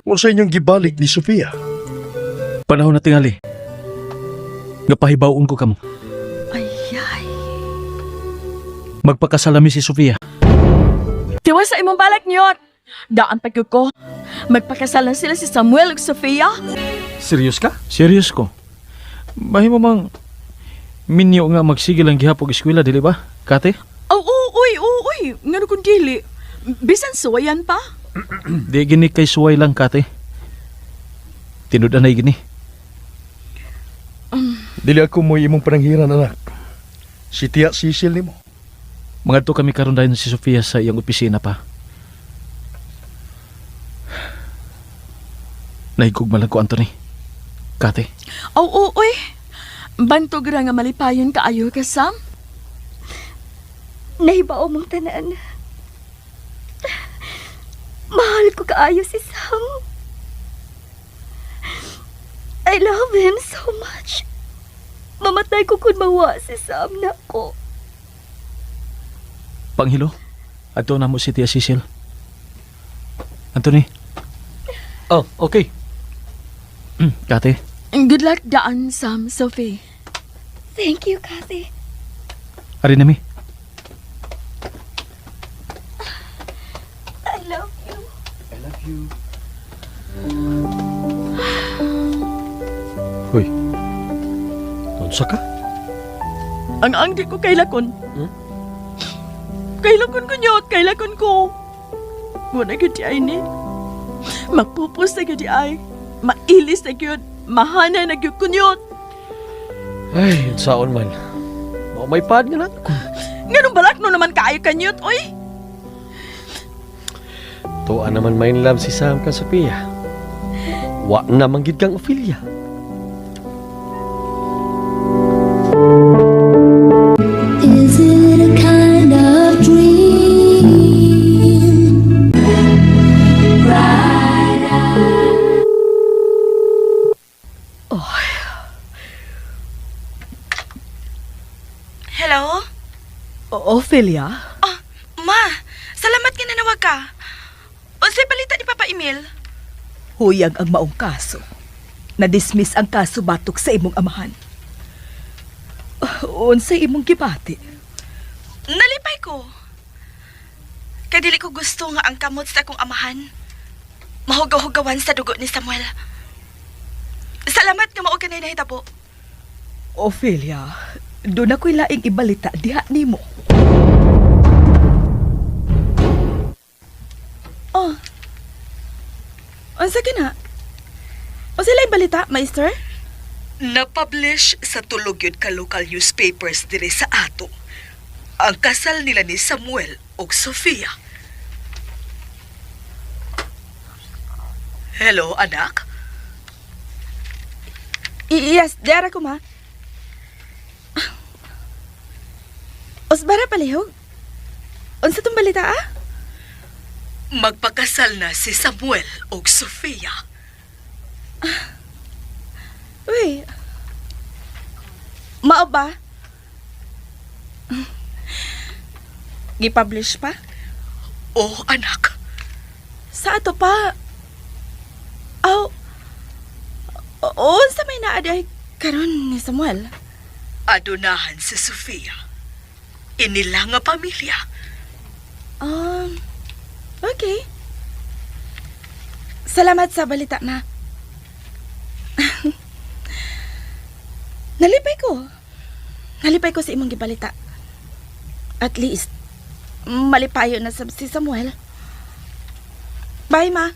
unsa inyong gibalik ni Sofia? Panahon na tingali. Nga pahibaw-on ko kamo. Ay, ay. Magpakasalami si Sofia. Tiwas sa imong balak niyo. Daan pa gyud ko. Magpakasal na sila si Samuel ug Sofia. Serious ka? Serious ko. Mahimo mang minyo nga magsigil ang gihapon og eskwela, dili ba? Kate? Oh, oh, uy, oh, uy. Ngano kung dili? Bisan suwayan pa. Di gini kay suway lang, Kate. Tinud-anay gini. Dili ako mo'y imong pananghiran, anak. Si Tia Cecil nimo. Mangadto kami karon dayon si Sofia sa iyang opisina pa. Nahigugma lang ko, Anthony. Kate, Oh, oh, uy. Bantog ra nga malipayon kaayo ka, Sam. Nahibaw mong tanan. Mahal ko kaayo si Sam. I love him so much. Mamatay ko kung mawa si Sam nako. Panghilo, adto na mo si Tia Cecil. Anthony. Oh, okay. Kate, Good luck daan, Sam, Sophie. Thank you, Kathy. ari na mi. I love you. I love you. Hoy. Unsa ka? Ang di ko kailakon. Hmm? Kailakon ko nyot, kailakon ko. Wala gyud di ay ni. Mapupos na gyud di ay. Mailis na gyud. Mahanay na gyud ko nyot. Ay, unsaon man. Mao may pad nga na. Nganong balak no naman kaayo ka nyot, oy? Tuwa naman main love si Sam kang Sophia. Wa naman gid kang Ophelia. Is it a kind of dream? Bright. Oh, Hello? Ophelia? Oh, ma, salamat nga nanawag ka. Unsay balita ni Papa Emil? Huyag ang maong kaso. Na-dismiss ang kaso batok sa imong amahan. Unsay imong gibati? Nalipay ko. Kay dili ko gusto nga ang kamot sa akong amahan mahugaw-hugawan sa dugo ni Samuel. Salamat nga mao kanay nahitabo. Ophelia, duna ko'y laing ibalita diha nimo. Oh. Unsa kina? Unsa laing balita, Maester? Na-publish sa tulo gyud ka local newspapers dire sa ato ang kasal nila ni Samuel ug Sofia. Hello, anak. Yes, diara ko, ma. Usbara palihog. Unsa tong balita ah? Magpakasal na si Samuel ug Sofia. Uy. Mao ba? Gi-publish pa? Oh, anak. Sa ato pa? Aw. Unsa may naa diay karon ni Samuel? Adunahan si Sofia. Inila nga pamilya. Okay. Salamat sa balita, ma. Nalipay ko. Nalipay ko sa imong gibalita. At least, malipayo na sab si Samuel. Bye, ma.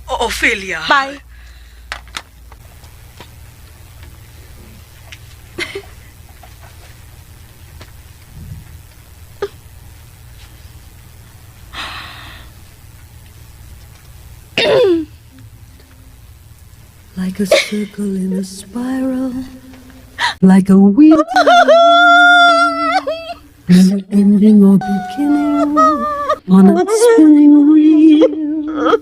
Oh, Ophelia. Bye. Like a circle in a spiral, like a wheel, never ending or beginning on a spinning wheel.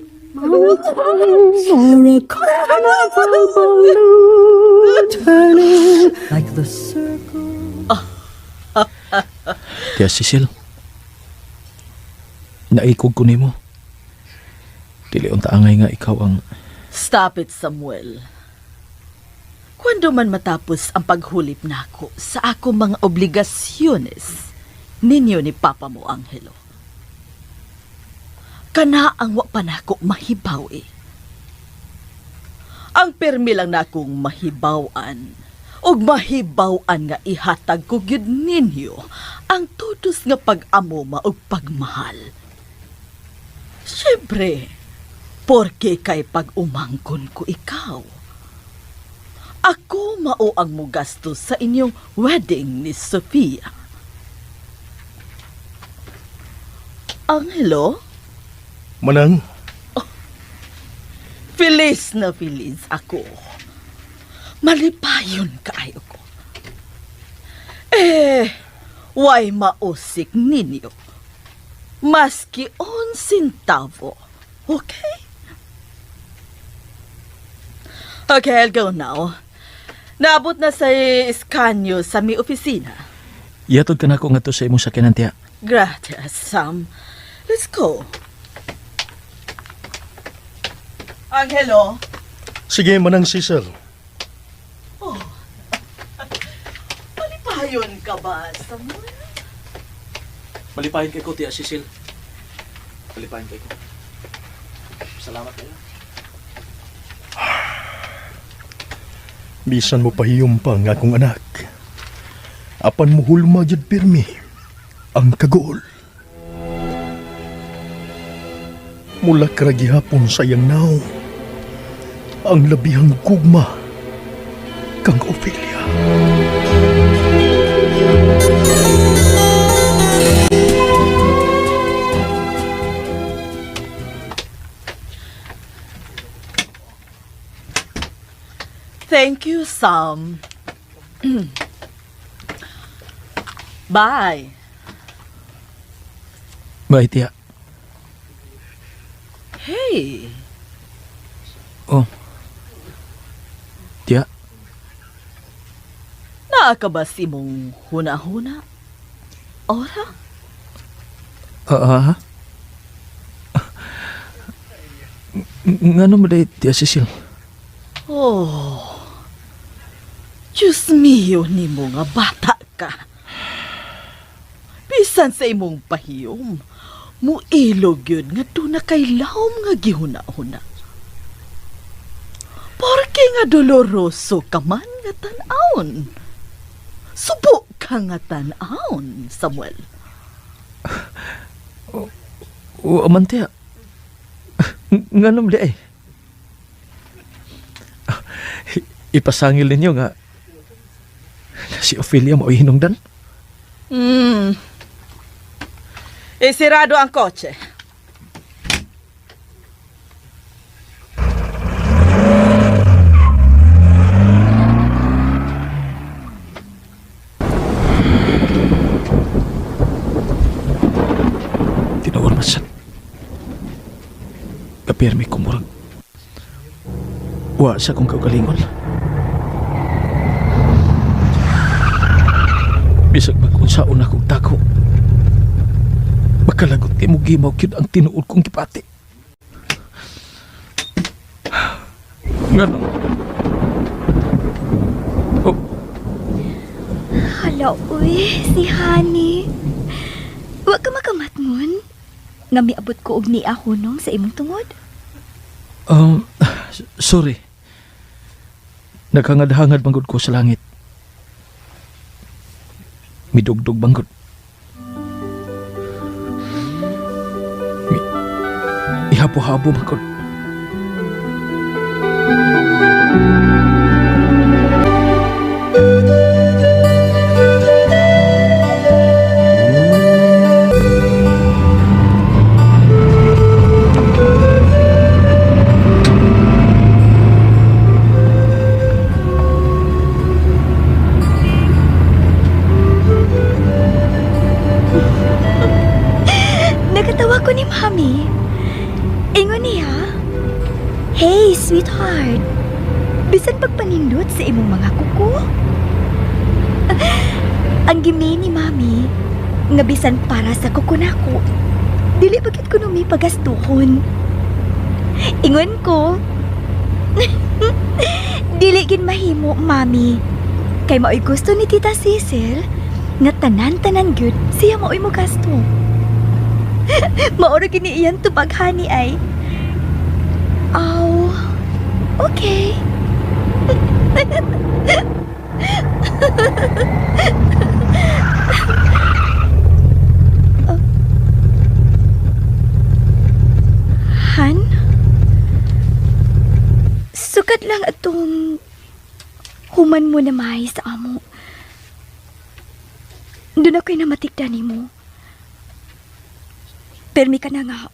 Or a carnival balloon turning like the circle. Tia Cecil, naikog ko nimo. Dili unta angay nga ikaw ang Stop it, Samuel. Kwando man matapos ang paghulip nako sa ako mga obligasyones ninyo ni Papa mo, Angelo. Kana ang wa pa nako mahibaw eh. Ang permi lang nakong mahibawan ug mahibaw-an nga ihatag ko gyud ninyo ang tudos nga pag-amoma ug pagmahal. Siyempre, porke kay pag-umangkon ko ikaw. Ako mao ang mugastos sa inyong wedding ni Sofia. Angelo, Manang, Feliz na feliz ako. Malipayon kaayo ko. Eh, way mausik ninyo. Maski on centavo. Okay? Okay, I'll go now. Naabot na sa iskanyo sa mi opisina. Ihatod ka nako ngadto sa imong sakyanan, tiya. Gracias, Sam. Let's go. Angelo. Sige, Manang Cecil. Oh. Malipayon ka ba, Samuel? Malipayon kay ko, tiya Cecil. Malipayon kay ko. Salamat kayo. Bisan mo pahiyom pa ang akong anak. Apan mo hulma jud pirmi ang kagool. Mula karagihapon sa iyang naong ang labihang gugma kang Ophelia. Thank you, Sam. Bye. Bye, tiya. Hey, Oh. Tiya, naa ka ba sa imong huna-huna? Ora? Ah, ah. Ngano mo day, tiya Cecil? Oh. Diyos mio nimo nga bata ka. Bisan sa imong pahiyom, muilog yun nga doon na kay lahom nga gihuna-huna. Porke nga doloroso ka man nga tan-awon. Subo ka nga tan-awon, Samuel. O, man, tiya. Ngano mo day? Ipasangil ninyo nga si Ophelia mo hinungdan? Isirado ang kotse. Tinuod man sad. Kapirmi ko murag. Wa sa akong kaugalingon. Bisag mag-unsaon akong tako. Makalagot kay mo gimaw gyud ang tinuod kong gipati. Ngano? Oh, Hala, uy, si Honey. Wa ka makamatngon. Nga miabot ko og niya hunong sa imong tungod. Sorry. Naghangad-hangad manggod ko sa langit. Midugdog banggod. Ihabo-habo manggod. Nakatawa ko ni Mami. Ingon niya, sweetheart. Bisan pagpanindot sa imong mga kuko. Ang gimi ni Mami, nga bisan para sa kuko nako, dili bakit ko numi pagastuhon. Ingon ko, dili gin mahimo, Mami. Kay maoy gusto ni Tita Cecil, nga tanan-tanan gyud siya maoy mo gasto. Maoro gini iyan tubaghani ay. Aw, okay. Han? Sukat lang atong human mo na may sa amo. Doon ako'y namatikda ni mo. Permi ka na nga.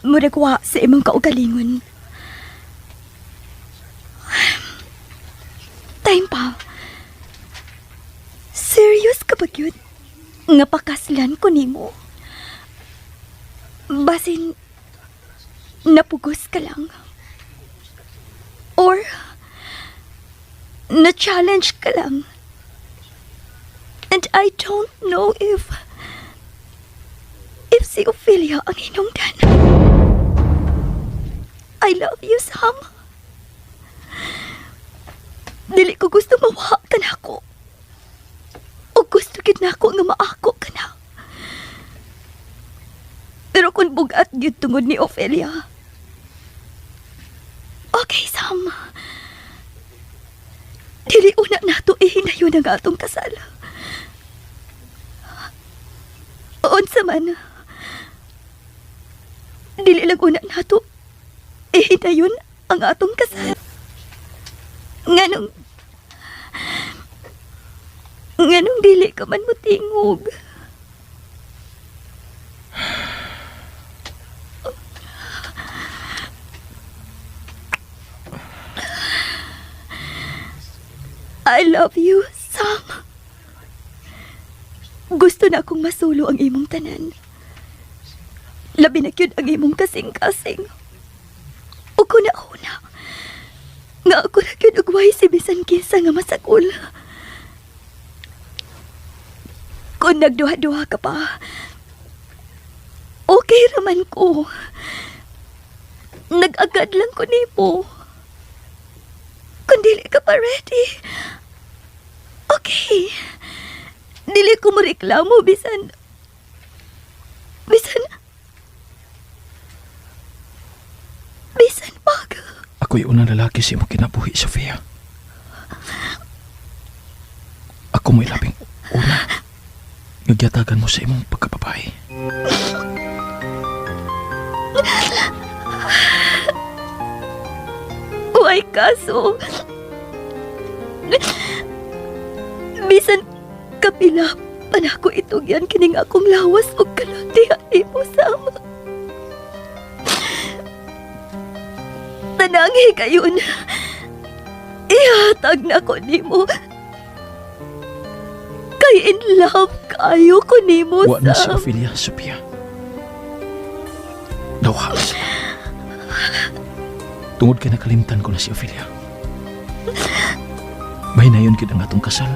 Muragwa sa imong kaugalingon. Time pa. Serious ka ba gyud? Nga pakaslan ko nimo. Basin, napugos ka lang. Or, na-challenge ka lang. And I don't know if si Ophelia ang hinungdan. I love you, Sam. Dili ko gusto mawa ka na ako. O gusto gid na ako nga maako ka na. Pero kung bugat gyud tungod ni Ophelia. Okay, Sam. Dili una nato ihinayon ang atong kasal. Unsa man. Dili lang una nato ihinayon ang atong kasal. Nganong nganong dili ka man motingog. I love you, Sam. Gusto na akong masulo ang imong tanan. Labi na gyud ang imong kasing-kasing. Ug kuna-una, nga ako na gyud ugway si bisan kinsa nga masakol. Kung nagduha-duha ka pa, okay raman ko. Nag-agad lang ko nimo. Kung dili ka pa ready, okay. Dili ko moreklamo bisan bisan bisan pag Ako'y unang lalaki sa imong kinabuhi, Sofia. Ako mo'y labing una. Nagyatagan mo sa imong pagkababae. Uy, kaso bisan kapila pa na ako itugyan kining akong lawas og kalatihan nimo, Sam. Tanang higayon, ihatag na ko nimo. Kay in love kayo ko nimo, Wa na si Sam. Ophelia, Sophia. Nawala sila. Tungod kay nakalimtan ko na si Ophelia. May nayon gid ang atong kasal.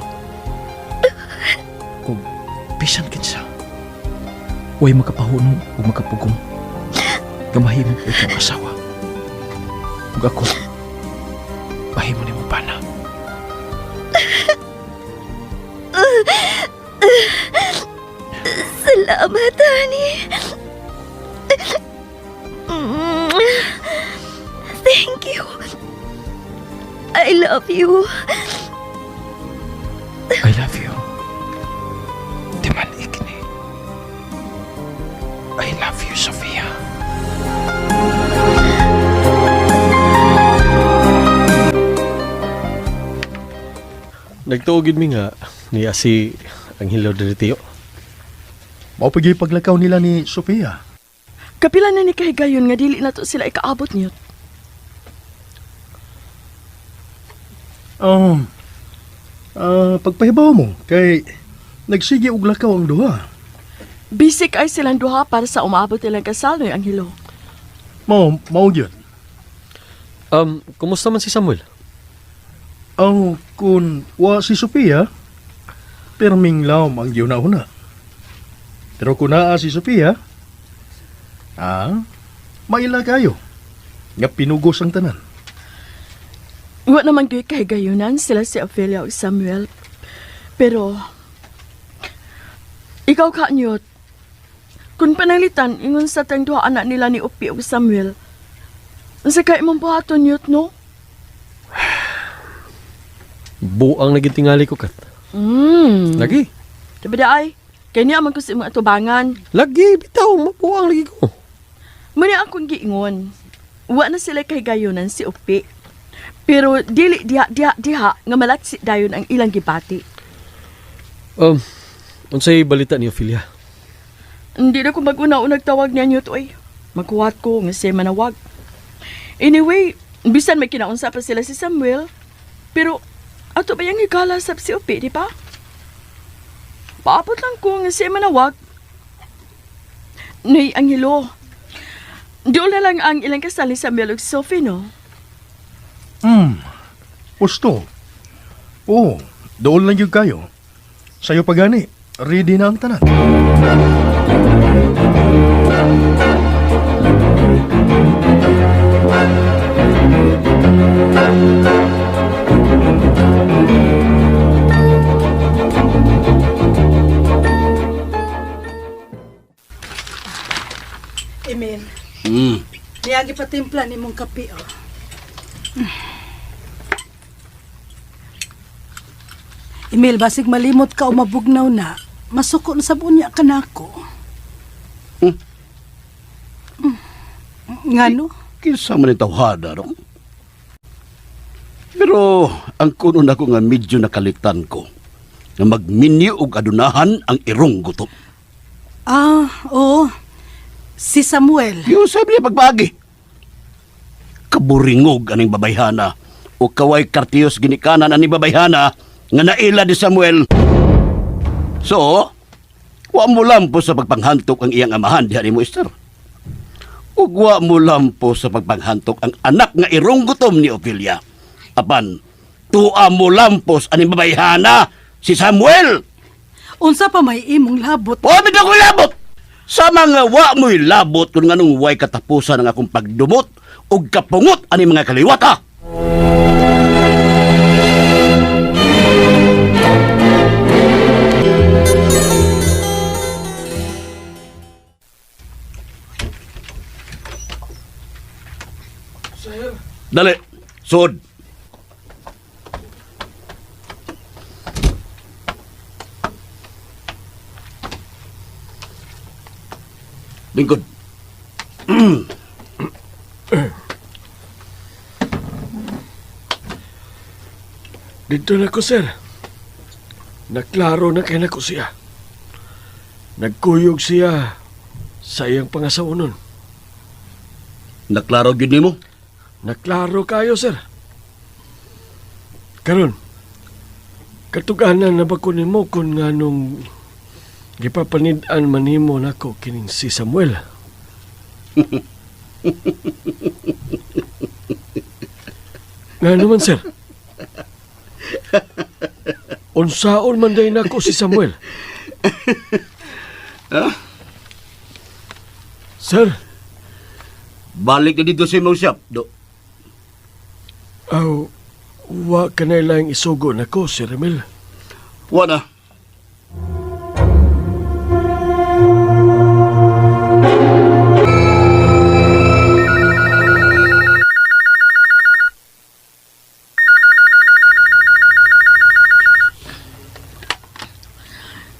O bisan kinsa. Way makapahunong o makapugong. Gamahimo ko itong asawa. Ug ako, mahimo nimo pana. Salamat, honey. Thank you. I love you. I love you. Timan ikni. I love you, Sophia. Nagtuo gid mi nga niya si Angelo diri tiyo. Mao pagi paglakaw nila ni Sofia. Kapila na ni kahigayon nga dili na to sila ikaabot niyo. Um, pagpahibaw mo kay nagsige og lakaw ang duha. Busy kay silang duha para sa umaabot nilang kasal, Noy Angelo. Mao mao gyud. Kumusta man si Samuel? Aw, kung wa si Sophia, perming lawom ang giuna-una. Pero kung naa si Sophia, maila kayo. Nga pinugos ang tanan. Wa naman gyud kahigayunan sila si Ophelia ug Samuel. Pero ikaw ka Nyot. Kung pananglitan ingon sa tang duha anak nila ni Upi ug Samuel. Unsa kay imong buhaton, Nyot, no? Buang naging tingali ko, Kat. Lagi. Diba di ay? Kaya niya man ko sa imong atubangan. Lagi, bitaw. Mabuang lagi ko. Muna akong giingon. Wa na sila kahigayunan si Upi. Pero dili diha diha diha nga malaksi dayon ang ilang gibati. Unsay balita ni Ophelia? Hindi na ko mag-una-unag tawag niya niyo to ay. Magkuhat ko nga siya manawag. Anyway, bisan may kinaunsa pa sila si Samuel, pero ato ba yung higala sa si Upi, di ba? Paabot lang ko nga siya manawag. Nay, Angelo, doon na lang ang ilang kasal ni Samuel ug Sophie, no? Gusto. Oo, doon lang yun kayo. Sa'yo pa gani, ready na ang tanan. Emil, niagi patimpla ni mong kape, oh. Emil, basig malimot ka o mabugnaw na, masuko na sa bunya ka na ako. Ngano? Kinsa man ni tawhana, no? Pero ang kuno nako nga medyo nakalitan ko nga magminyo og adunahan ang irong gutom. Ah, oo. Si Samuel. Yung sabi niya pagbaagi. Kaburingog aning babayhana o kaway kartiyos ginikanan aning babayhana nga naila ni Samuel. So, wa mo lampo sa pagpanghantok ang iyang amahan diha nimo Esther. Ug wa mo lampo sa pagpanghantok ang anak nga irong gutom ni Ophelia. Apan, tuwa mo lampos aning babayhana si Samuel. Unsa pa may imong labot? Wa man ako labot. Sa mga wa mo'y labot kung nganong way katapusan ang akong pagdumot ug kapungot ani mga kaliwata. Dali, sud. Lingkod. Dito na ko, sir. Naklaro na kay nako siya. Nagkuyog siya sa iyang pangasawa nun. Naklaro gyud nimo? Naklaro kayo, sir. Karon, katuganan na ba ko nimo kung nga nung gipapanid-an man nimo nako kining si Samuel? Nga naman, sir. Unsaon man day nako si Samuel? Sir, Balik na dito sa imong shop, do. aw, wa ka na lang isugo nako, Sir Emil. Wa na.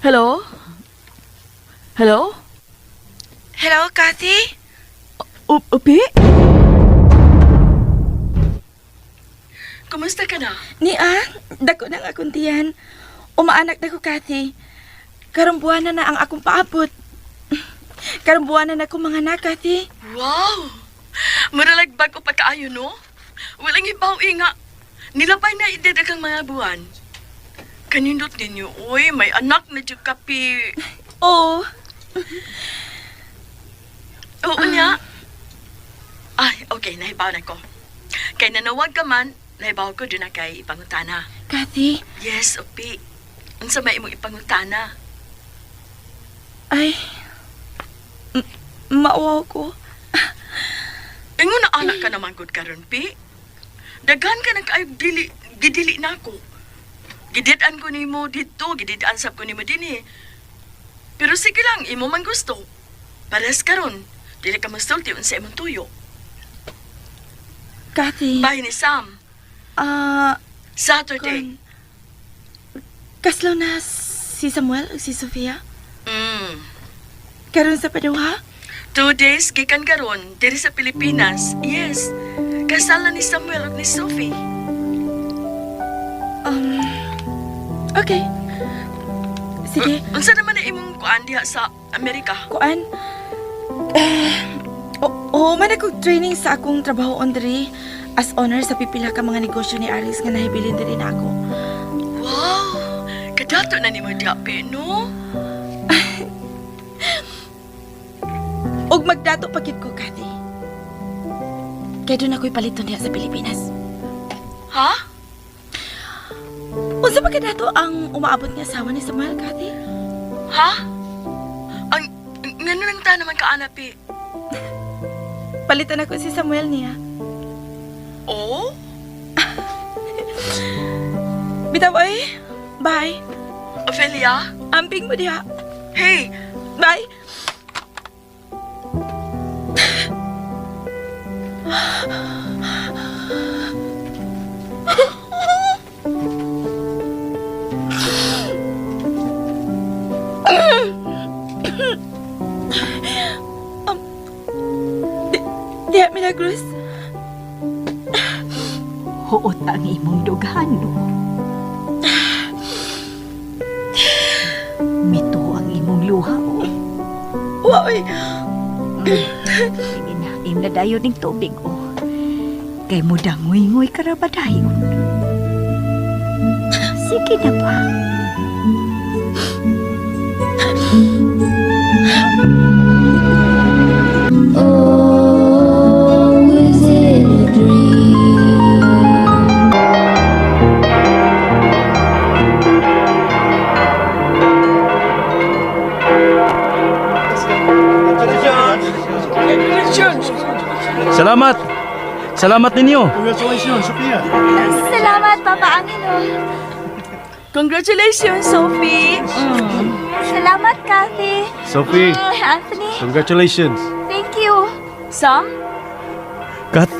Hello? Hello? Hello, Kathy? Upi? Kumusta ka na? Ni ah, dako na ang akong tiyan. Umaanak na ko, Kathy. Karong buwan na na ang akong paabot. Karong buwan na na akong mga anak, Kathy. Wow! Muralag bago pa kaayo, no? Walang ibaw inga. Nilabay na edad kang mga buwan. Kanindot ninyo, uy, may anak na dyan kapi. Oo. Oo niya. Ay, okay, nahibaw na ko. Kay nanawag ka man, nahibaw ko duna kay ipangutana. Kathy, Yes, Opi. Unsa may imong ipangutana? Ay, mauwaw ko. Ingon na anak ka naman gud karon, Pi. Daghan ka na kaayog dili, gidili nako. Gidid-an ko nimo didto, gidid-an sab ko nimo dinhi. Pero sige lang, imo man gusto. Parehas karon, dili ka masulti unsa imong tuyo. Kathy. Bahin ni Sam. Ah, Saturday. Kaslaw na si Samuel ug si Sofia. Karon sa paduha? 2 days gikan karon diri sa Pilipinas. Yes. Kasal na ni Samuel ug ni Sophie. Okay. Sige. Unsa naman na imong kuan diha sa Amerika? Kuan? Eh, oo, man ako training sa akong trabaho on diri as owner sa pipila ka mga negosyo ni Aris nga nahibilin diri na ako. Wow! Kadato na nimo diha, Pi, no? Ug magdato pa gyud ko, Kathy. Kay duna ako'y paliton diha sa Pilipinas. Ha? Unsa ba kadato ang umaabot nga asawa ni Samuel, Kathy? Ha? Ang ngano nang ta naman ka ana, Pi? Palitan ako si Samuel niya. Oh? Bitaw ay. Bye. Ophelia? Amping mo diha. Hey! Bye. Diha, Milagros. Huot ang imong dughan, no? Mito ang imong luha, oh. Wa, oy. Sige na, im na dayon ning tubig, oh. Kay mo dangoy-ngoy ka ra ba dayon? Sige na ba? Oh, is it a dream? Salamat! Salamat ninyo! Congratulations, Sophia! Salamat, Papa Angelo. Congratulations, Sophie! Salamat, Kathy. Sophie. Anthony, Congratulations. Thank you. Sam? Kat,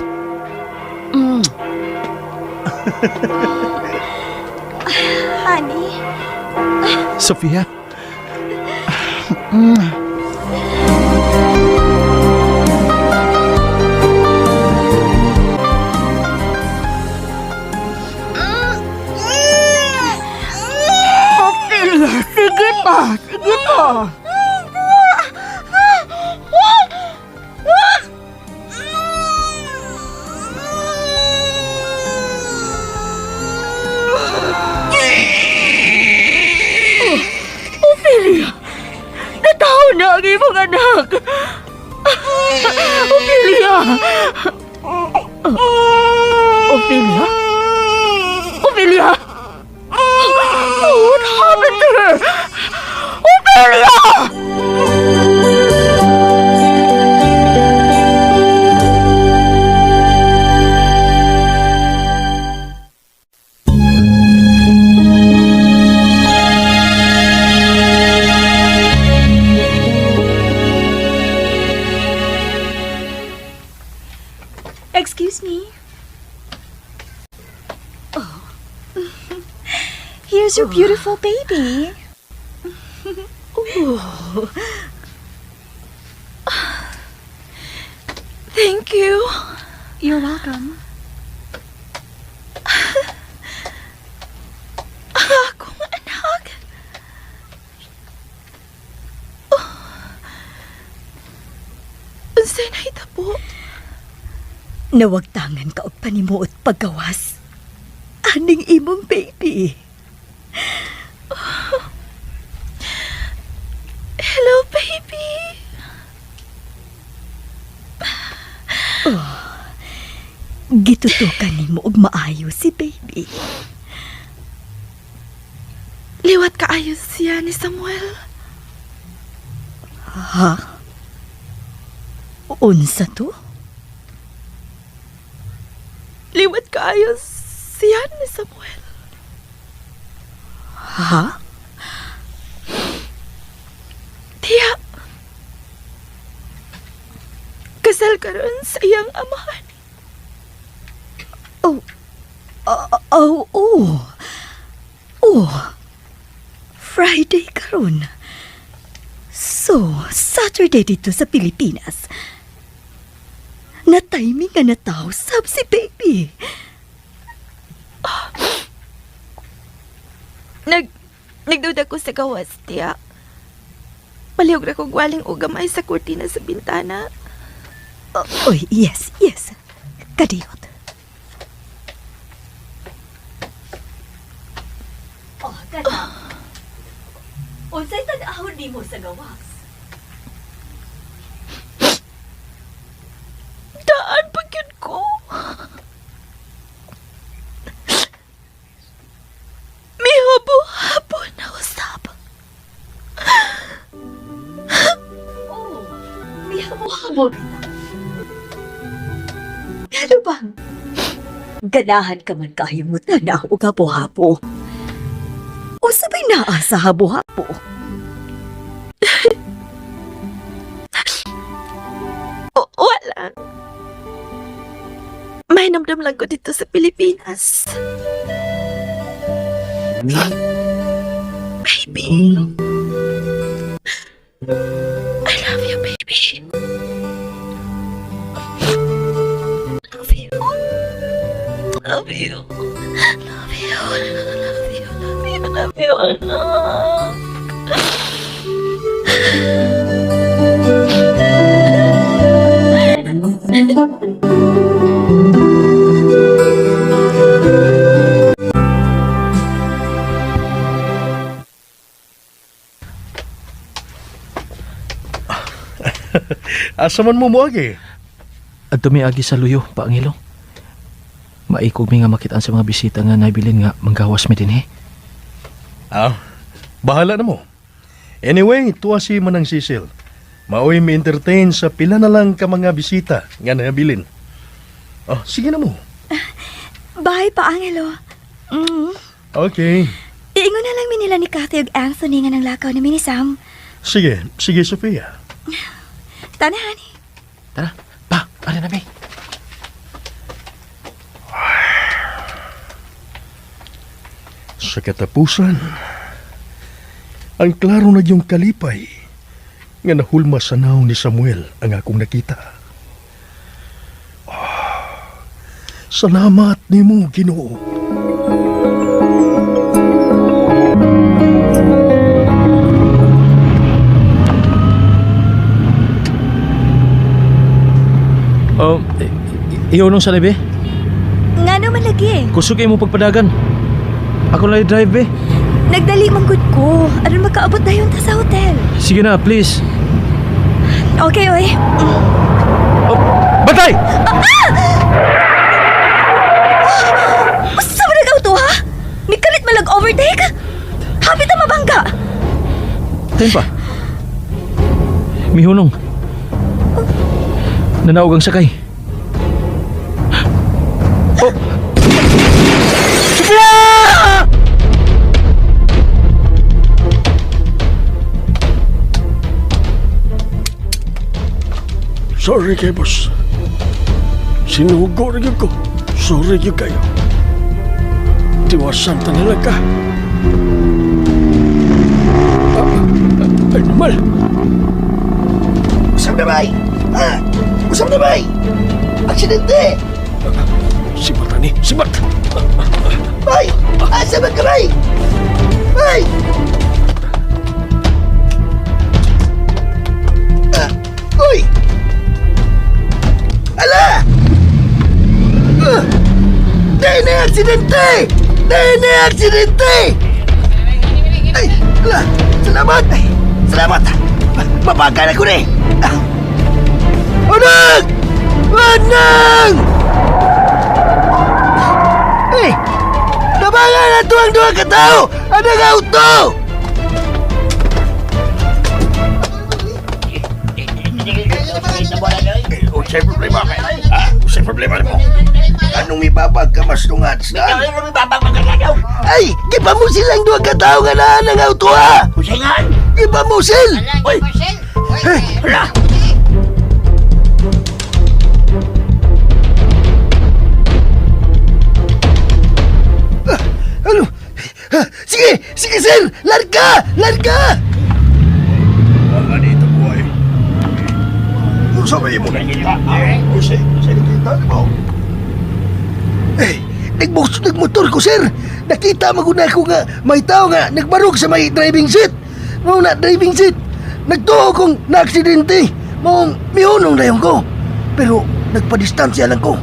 Honey. Sophia. Ophelia, sige pa! Sige pa! Oh, Ophelia! Natawo na ang imong anak! Ophelia! Ophelia? Ophelia! What happened to her? Ophelia! Excuse me. Oh. Here's your beautiful baby. Oh. Thank you. You're welcome. Akong anak. Oh. Unsay nahitabo? Nawagtangan ka og panimuot paggawas. Aning imong baby. Hello, baby. Oh. Gitutukan nimo og maayo si baby. Liwat kaayo siya ni Samuel. Ha? Unsa to? Liwat kaayo siya ni Samuel. Ha? Tiya. Kasal karon sa iyang amahan. Oh. Oh, oh. Oh. Friday karon. So, Saturday dito sa Pilipinas. Na-timing nga nataw sab si baby. Nagduda ko sa gawas, tiya. Palihog ra kog waling og gamay sa kurtina sa bintana. Oh, oy, yes, yes. Kadiyot. Oh, kana. Unsay tan-awon nimo sa gawas? Daan pa gyud ko. Mihabo-habo na usab. Oh, mihabo-habo bitaw. Ano bang? Ganahan ka man kayo mo tanaw og habo-habo. O sabay naa sa habo-habo. Wala. May namdam lang ko dito sa Pilipinas. Baby. I love you, baby. Love you. Love you. Love you. Love you. Love you. Love you, anak. Asa man mo moagi? Adto mi agi sa luyo, Pa Angelo. Maikog mi nga makitaan sa mga bisita nga nabilin nga manggawas mi dinhi. Ah, bahala na mo. Anyway, tuwa si Manang Sisil. Maoy mi entertain sa pila na lang ka mga bisita nga nabilin. Oh, sige na mo. Bye pa, Angelo. Okay. Iingon na lang mi nila ni Kathy ug Anthony nga nanglakaw na mi ni Sam. Sige, sige Sofia. Tana, honey. Tara, pa, ari na mi. Sa katapusan, ang klaro na yung kalipay nga nahulma sa naong ni Samuel ang akong nakita. Ah, salamat nimo, Ginoo. Oh, iyo nung sa be. Nga naman lagi. Kusog kay mo pagpadagan. Ako lang drive be. Nagdali man gud ko. Aron makaabot dayon ta sa hotel. Sige na, please. Okay, oy. Oh, bantay! Usa ba nag-auto ha? Mikalit man overtake? Hapit ta mabangga. Tayo pa. Mihunong. Nanaog ang sakay. Oh! Sophia! Sorry kay boss. Sinugo rin ko. Sorry gyud kayo. Tiwasan ta na lang ka. Ah, ay, normal. Usap na, bay! Ha? Usap na, bay! Aksidente! Sibat ani, sibat. Bay! Asa man ka, bay? Bay! Ah, uy! Ala! Ah! Dahil na aksidente! Dahil na aksidente! Ay, ala! Salamat! Ay, salamat! Mabagal ako na eh! Ah! Anang! Anang! Eh! Tabangan na to ang duha ka tao! Anang auto! Unsay problema kay? Ha? Unsay problema nimo? Anong mibabag ka mas tungad sa? Ay, di pa mo silang duha ka tao nga naa ng auto ha? Unsay nga? Di pa mo sil? Uy! Eh, Hala! Ano? Ah, sige! Sige, sir! Larga! Larga! Mga dito, buhay. Unsa may imo nakita? Unsa nakita mo? Eh, nagmotor ko, sir. Nakita maguna ko nga may tao nga nagbarog sa may driving seat. Mao na driving seat. Nagtuo kong naaksidente. Mao mihunong na ko. Pero nagpadistansya lang ko.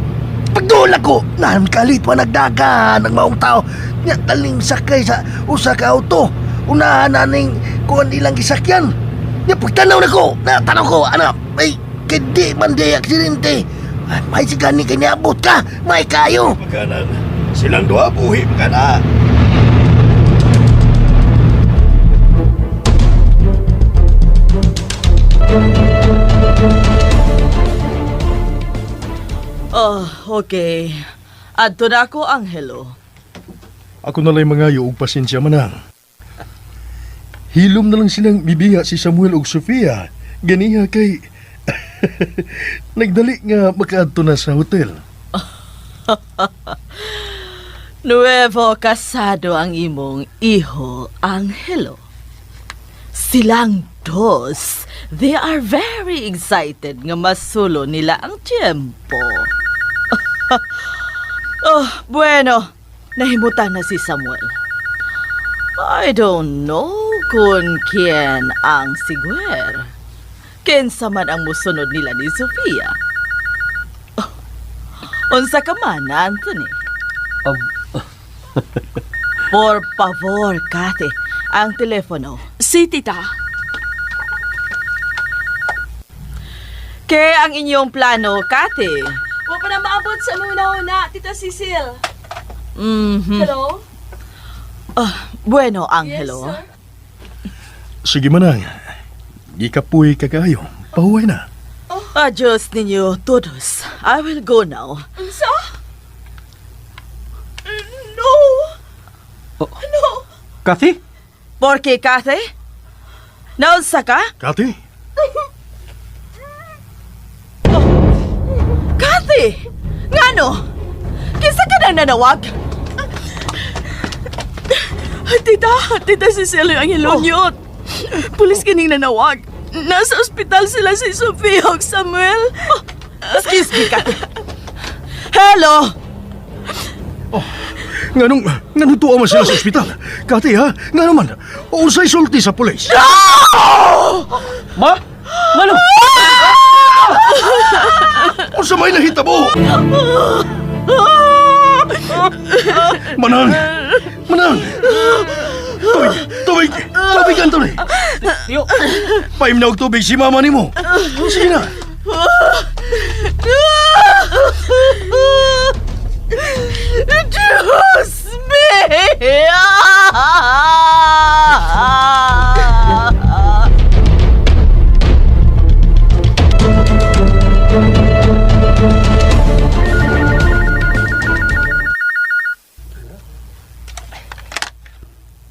Pagduol ako, kalit pa nagdagan ang maong tao. Nya taling sakay sa usa ka auto. Unahan na ning kuan ilang gisakyan. Nya pagtanaw nako, natanaw ko, ana, ay kindi man di aksidente. Ay, may sigani kay niabot ka, may kayo. Pagkanan, silang duha buhi pagkana. Oh, okay. Adto na ako, Angelo. Ako na lang mga og pasensya manang. Hilom na lang silang bibiya si Samuel ug Sofia. Ganiha kay nagdali nga makaadto na sa hotel. Nuevo casado ang imong iho, Angelo. Silang dos, they are very excited nga masulo nila ang tiyempo. Oh, bueno, nahimutan na si Samuel. I don't know kung kien ang sigwer. Kinsa man ang musunod nila ni Sofia. Oh, unsa ka man, Anthony? Por favor, Kathy, ang telepono. Si tita. Kay ang inyong plano, Kathy? Wa pa na maabot sa muna-una, Tita Cecil. Mhm. Hello? Ah, bueno, Angelo. Yes, sir. Sige manang. Gikapoy ka kayo. Pahuway na. Adios ninyo todos. I will go now. Unsa? No! No! Kathy? Porque, Kathy? Naunsa ka? Kathy? Kathy! Ngano? Kinsa ka nang nanawag? Tita, Tita Cecil, ang hilonyot. Pulis kining nanawag. Nasa ospital sila si Sofia ug Samuel. Excuse me, Kathy. Hello! Nganong, nganong tuwa man sila sa ospital? Kathy, ha? Ngano man? Unsay sulti sa pulis? Ma? Ngano? Unsa may nahitabo? Manang! Manang! Tubig! Tubig! Tubig, Anthony! Tiyo! Paim na og tubig si mama nimo. Sige na. Diyos mio!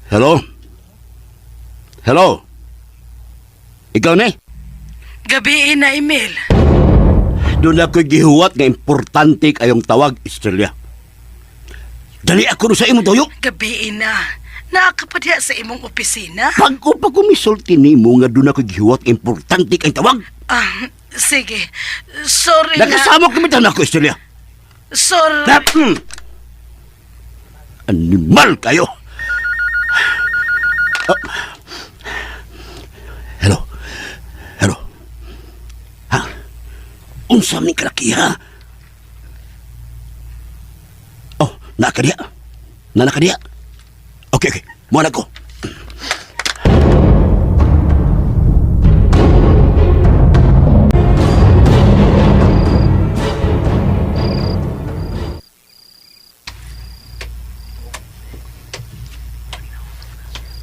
Hello? Hello? Ikaw ni? Gabi na, Emil. Doon ako'y gihuwat nga importante kayong tawag, Estrella. Dali ako sa imong tuyo. Gabi na. Naakapadya sa imong opisina. Pag-o pa kumisulti nimo nga doon ako'y gihuwat nga importante kayong tawag. Ah, sige. Sorry na. Nakasama kami taon ako, Estrella. Sorry. Na, Animal kayo. Ah. Hello. Hello. Ha? Unsa ni kalaki ha? Oh, nakadiya. Na nakadiya. Okay, okay. Mo na ko.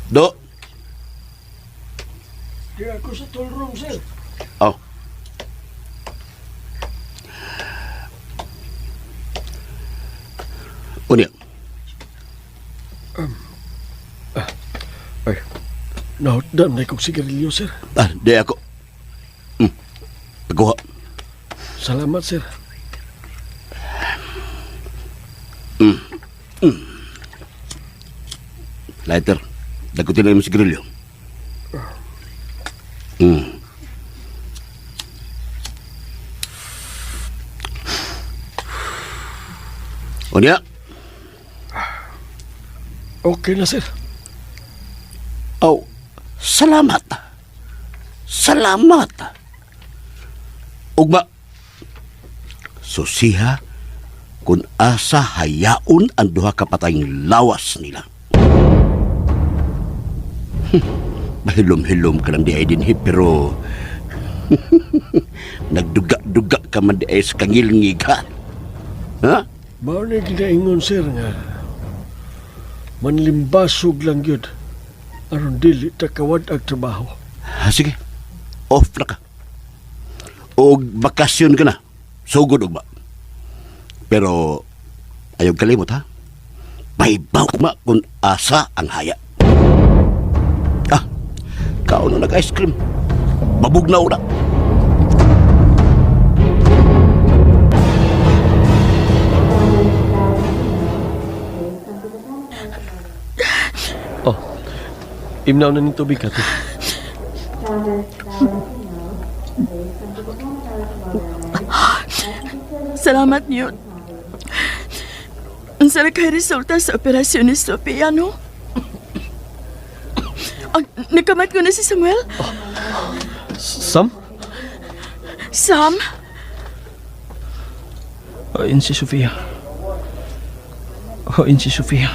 Do. Di ako sa tool room, sir. Oh. Unya. Ay, nahutdan na kong sigarilyo, sir. Ah, di ako. Pagkuha. Salamat, sir. Lighter. Dagutin na yung sigarilyo. Unya. Okay na, sir. Oh, salamat. Salamat. Ugma. Susiha kung asa hayaon ang duha ka patayng lawas nila. Mahilom-hilom ka lang di ay dinhi pero nagduga-duga ka man di ay sa kangilngig ha. Ha? Mao na ginaingon, sir, nga manlimbasog lang yun aron dili ta kawad ang trabaho. Ha, sige. Off na ka. Og bakasyon ka na. Sugod ugma. Pero ayaw kalimot ha. Pahibaw ma kung asa ang haya. Ah, kaon na nag-ice cream. Babugnaw na. Oh, imnaw na ning tubig, Kati. Salamat, Newt. Unsa na kay resulta sa operasyon ni Sophia, no? Ang, nakamat ko na si Samuel. Sam? Sam? Ayun si Sofia. Ayun si Sofia.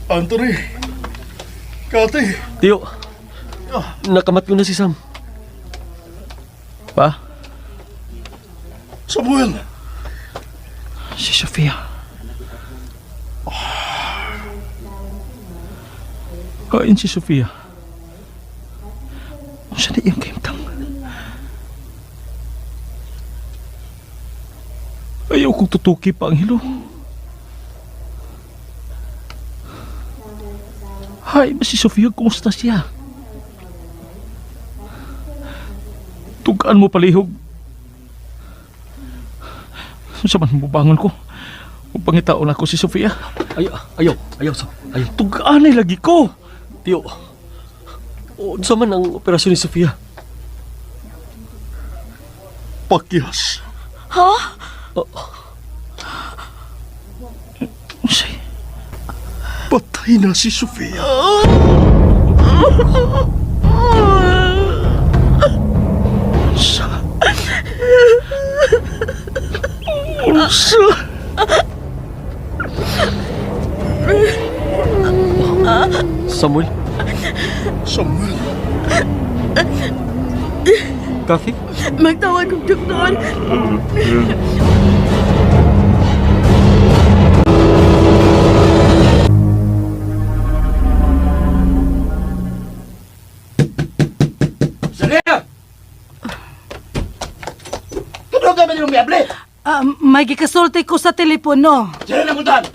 Anthony! Kati! Tiyo, nakamat ko na si Sam. Pa? Samuel! Si Sofia. Kain si Sofia. Unsa na iyang kahimtang? Ayaw kong tutuki pa ang hilo. Hay, ba si Sofia? Kumusta siya? Tugaan mo palihog. Sa man bubangon ko. Upang itaon ako si Sofia. Ayaw, ayaw, ayaw, Sam. Ayaw. Tugaan ay lagi ko. Tiyo, unsa man ang operasyon ni Sofia? Pakyas! Ha? Unsay? Patay na si Sofia. Unsa? Unsa? Samuel? Samuel! Kathy? Magtawag kong doktor. Sige! Tunog ka ba niyong miable? Ah, may gikasulti ko sa telepono. Sila na puntahan!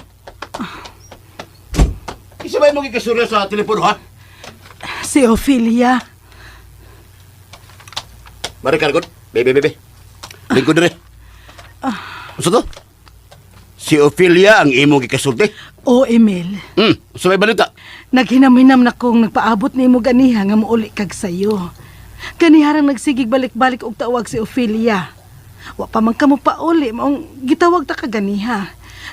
Isa ba yung magkikasurya sa telepono, ha? Si Ophelia. Mari ka, Bebe, bebe. Lingkod rin. Ano to? Si Ophelia ang imong gikasulti? O, Emil. Sa may balita. Naghinam-hinam na kong nagpaabot nimo ganiha nga muuli kag sayo. Ganiha rang nagsigig balik-balik og tawag si Ophelia. Wa pa man kamo pauli, maong gitawag ta ka ganiha.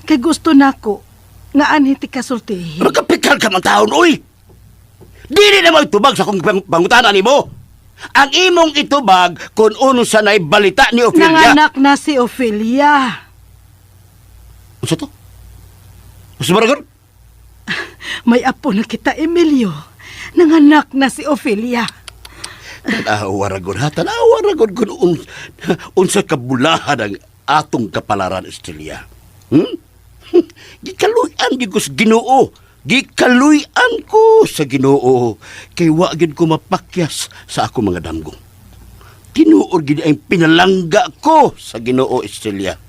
Kay gusto nako nga anhi ti kasultihi. Magkapikal ka man taon, uy! Dili na magtubag sa akong pangutana nimo. Ang imong itubag kung uno sa na'y balita ni Ophelia. Nanganak na si Ophelia. Unsa to? Unsa ba ragon? May apo na kita, Emilio. Nanganak na si Ophelia. Tanawa ragon ha, tanawa ragon kung unsa kabulahan ang atong kapalaran, Estrella. Gikaluy-an gyud ko sa Ginoo. Gikaluy-an ko sa Ginoo kay wa gyud ko mapakyas sa ako mga damgo. Tinuod gyud ang pinalangga ko sa Ginoo, Estelia.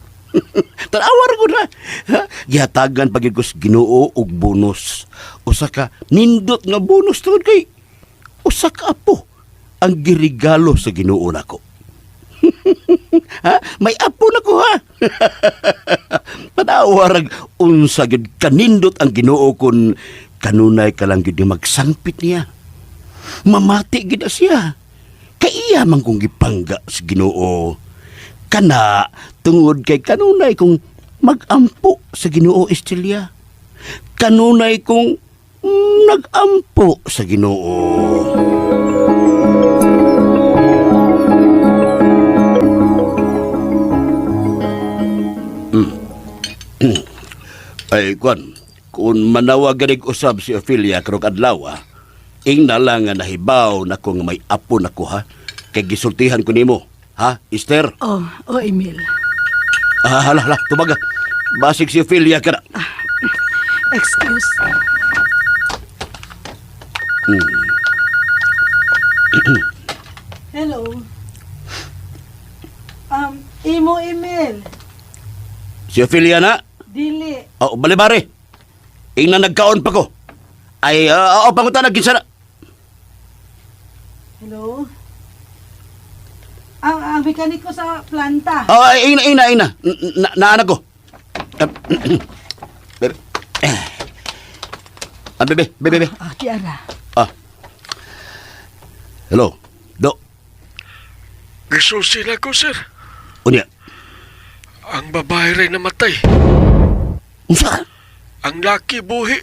Tanawa ra ko na. Ha? Gihatagan pa gyud ko sa Ginoo og bonus. Usa ka nindot nga bonus tungod kay usa ka apo ang girigalo sa Ginoo nako. Ha? May apo na ko ha. Tanawa rag unsa gyud kanindot ang Ginoo kun kanunay ka lang gyud nga magsangpit niya. Mamati gyud na siya. Kay iya man kong gipangga sa Ginoo. Kana tungod kay kanunay kong magampo sa Ginoo, Estelia. Kanunay kong nagampo sa Ginoo. Ay, kwan, kung manawag ganig usab si Ophelia karong adlaw, ing na lang nga nahibaw na ko nga may apo na ko, ha? Kay gisultihan ko nimo, ha, Esther? Oh, oh Emil. Ah, hala, hala, tubaga. Basig si Ophelia ka na. Excuse. Hello. Imo Emil. Si Ophelia na? Dili. Oh, bali-bari. Ing na nagkaon pa ko. Ay, oo, pangutan na, kinsa na. Hello. Ang mekaniko sa planta. Oh, ay, ing na, ing na, ing na. Naanak ko. Bebe. Ah, bebe, bebe, bebe. Ah, Kiara. Ah. Hello, Do. Gisusi na ko, sir. Unya. Ang babae rin namatay. Unsa? Ang laki buhi.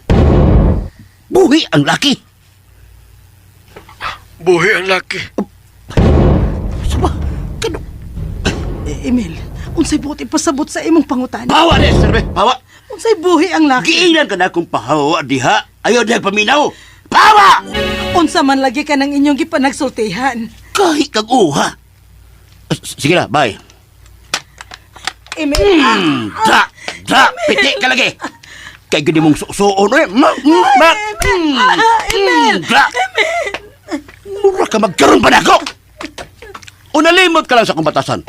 Buhi ang laki? Buhi ang laki. Saba, kano? Emil, unsay buot ipasabot sa imong pangutan? Pawa ni, sir, be. Pawa. Unsay buhi ang laki? Giilan ka na akong pahawa diha. Ayaw diha paminaw. Pawa! Unsa man lagi ka ng inyong gipanagsultihan. Kahit kag uha. Sige na, bye. Emil, Dra, dra, piti ka lagi. Kay gini mong susuon, eh. Ma, ma, Emil! Dra. Mura ka magkaroon pa na ako. Unalimot ka lang sa akong batasan.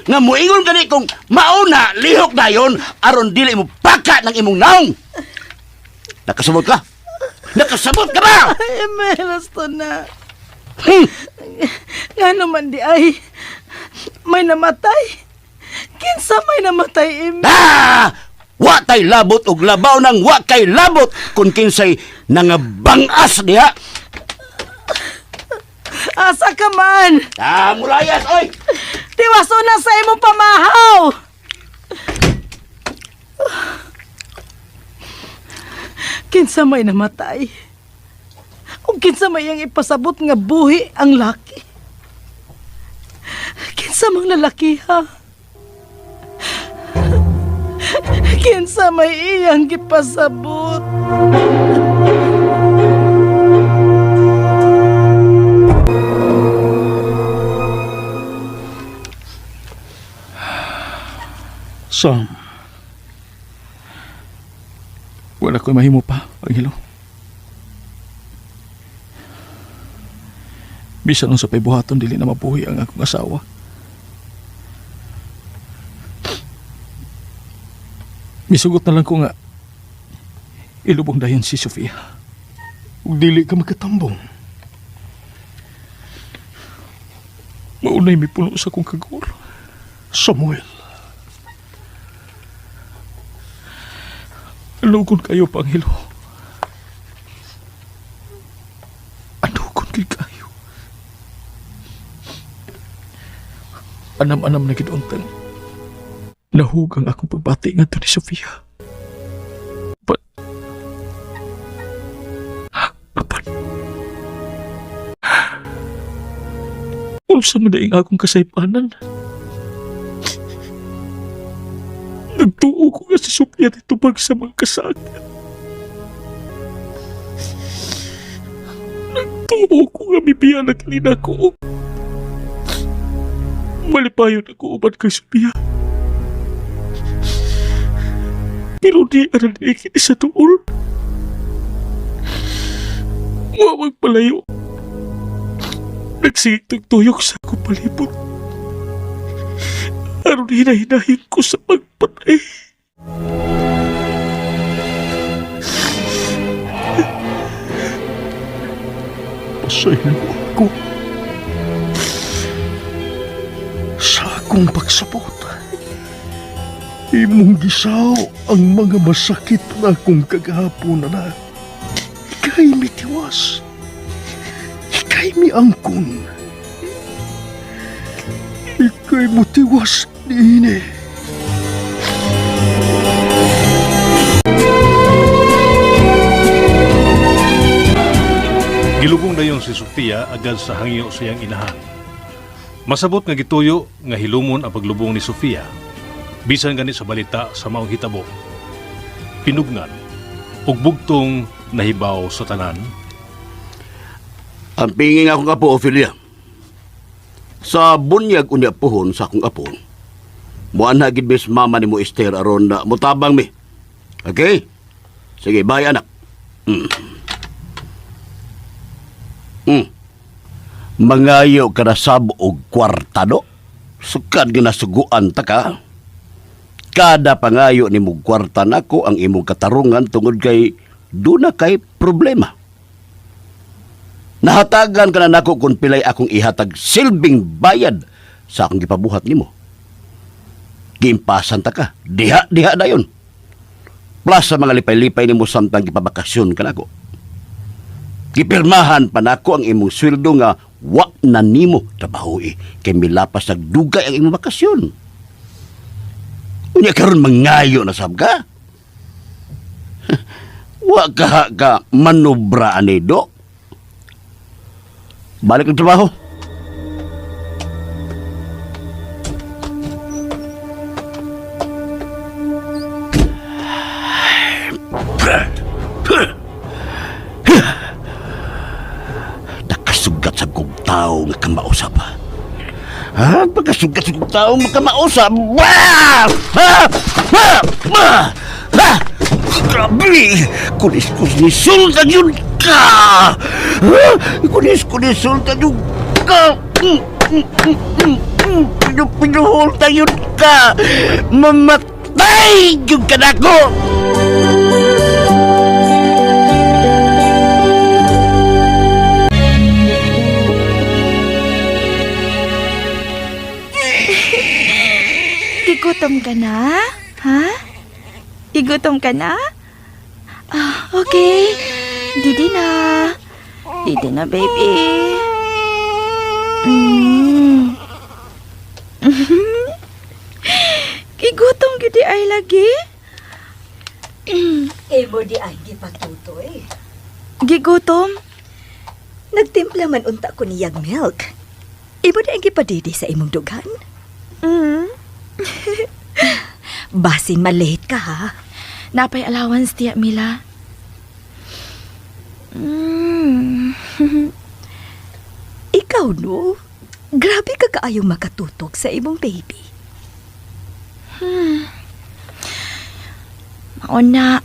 Nga muingon gani kung mauna lihok dayon aron dili mo paka ng imong naong. Nakasabot ka? Nakasabot ka ba? Emil, asto na. Nga naman di ay may namatay. Kinsa may namatay, Emil? Ah! Wa tay labot og labaw nang wa kay labot kun kinsay nangabangas diha. Asa ka man? Ah, mulayas oy. Tiwaso na sa imong pamahaw. Kinsa may namatay? O kinsa may ang ipasabot nga buhi ang laki? Kinsa mang lalaki ha? Kinsa may iyang gipasabot? Sam. Wala ko'y mahimo pa, Angelo. Bisan unsa pa'y buhaton, dili na mabuhi ang akong asawa. Misugot na lang ko nga ilubong dayon si Sofia. Ug dili ka makatambong. Maunay mipuno sa akong kagor. Samuel. Anugon kayo, Pangilo. Anugon kay kayo. Anam-anam na giduntang. Nahugang akong pagbati nga ni Sofia. But, apan, unsa man daing akong kasaypanan? Nagtuo ko nga si Sofia ditubag sa mga kasakit. Nagtuo ko nga mibiya na kanina ko. Malipayon ako uban kay Sofia. Pero di aran kini sa tuol. Wa magpalayo. Nagsigig tugtuyok sa akong palibot. Aron hinahinahin ko sa pagpatay. Pasaylo ako sa akong pagsabot. Imong gisaw ang mga masakit na akong kagahapon, anak. Ika'y mitiwas. Ika'y miangkon. Ika'y mutiwas niini. Gilubong dayon si Sofia agad sa hangyo sa iyang inahan. Masabot nga gituyo nga hilumon ang paglubong ni Sofia. Bisan gani sa balita sa maong hitabo. Pinugnan ug bugtong nahibaw sa tanan. Ang pingin akong apo, Ophelia. Sa bunyag unya puhon sa akong apo, muanha gid mis mama ni mo Esther aron na mutabang mi. Okay? Sige, bye anak. Mangayo ka na sab og kwarta do. Sukad nga nasuguan ta ka. Kada pangayo ni mo kwarta nako ang imong katarungan tungod kay duna kay problema. Nahatagan ka na nako kung pilay akong ihatag silbing bayad sa akong gipabuhat nimo. Giimpasan ta ka. Diha, diha dayon. Plus sa mga lipay-lipay nimo samtang gipabakasyon ka nako. Gipirmahan pa nako ang imong sweldo nga wa na nimo trabahoe kay milapas nagdugay ang imong bakasyon. Unya karon mangayo na sab ka. Wa ka ka manobra ani do. Balik ang trabaho. Nakasugat sa kong tao nga kamausap. Ha? Pagkasugat sa kong tao nga kamausap. Ah! Ah! Ah! Ah! Ah! Grabe! Kunis-kunis ni Sultan yun ka! Ha? Kunis-kunis Sultan yun ka! Pinuhulta yun ka! Mamatay yun ka na ako! Gigutom ka na? Ha? Gigutom ka na? Ah, okay. Didi na. Didi na, baby. Gigutom gidi ay lagi. Imo di ay gipatuto eh. Gigutom? Nagtimpla man unta ko niyag milk. Imo di ang gipadidi sa imong dughan. Basin malate ka ha. Napay allowance tiya, Mila. Ikaw no, grabe ka kaayong makatutok sa imong baby. Mauna.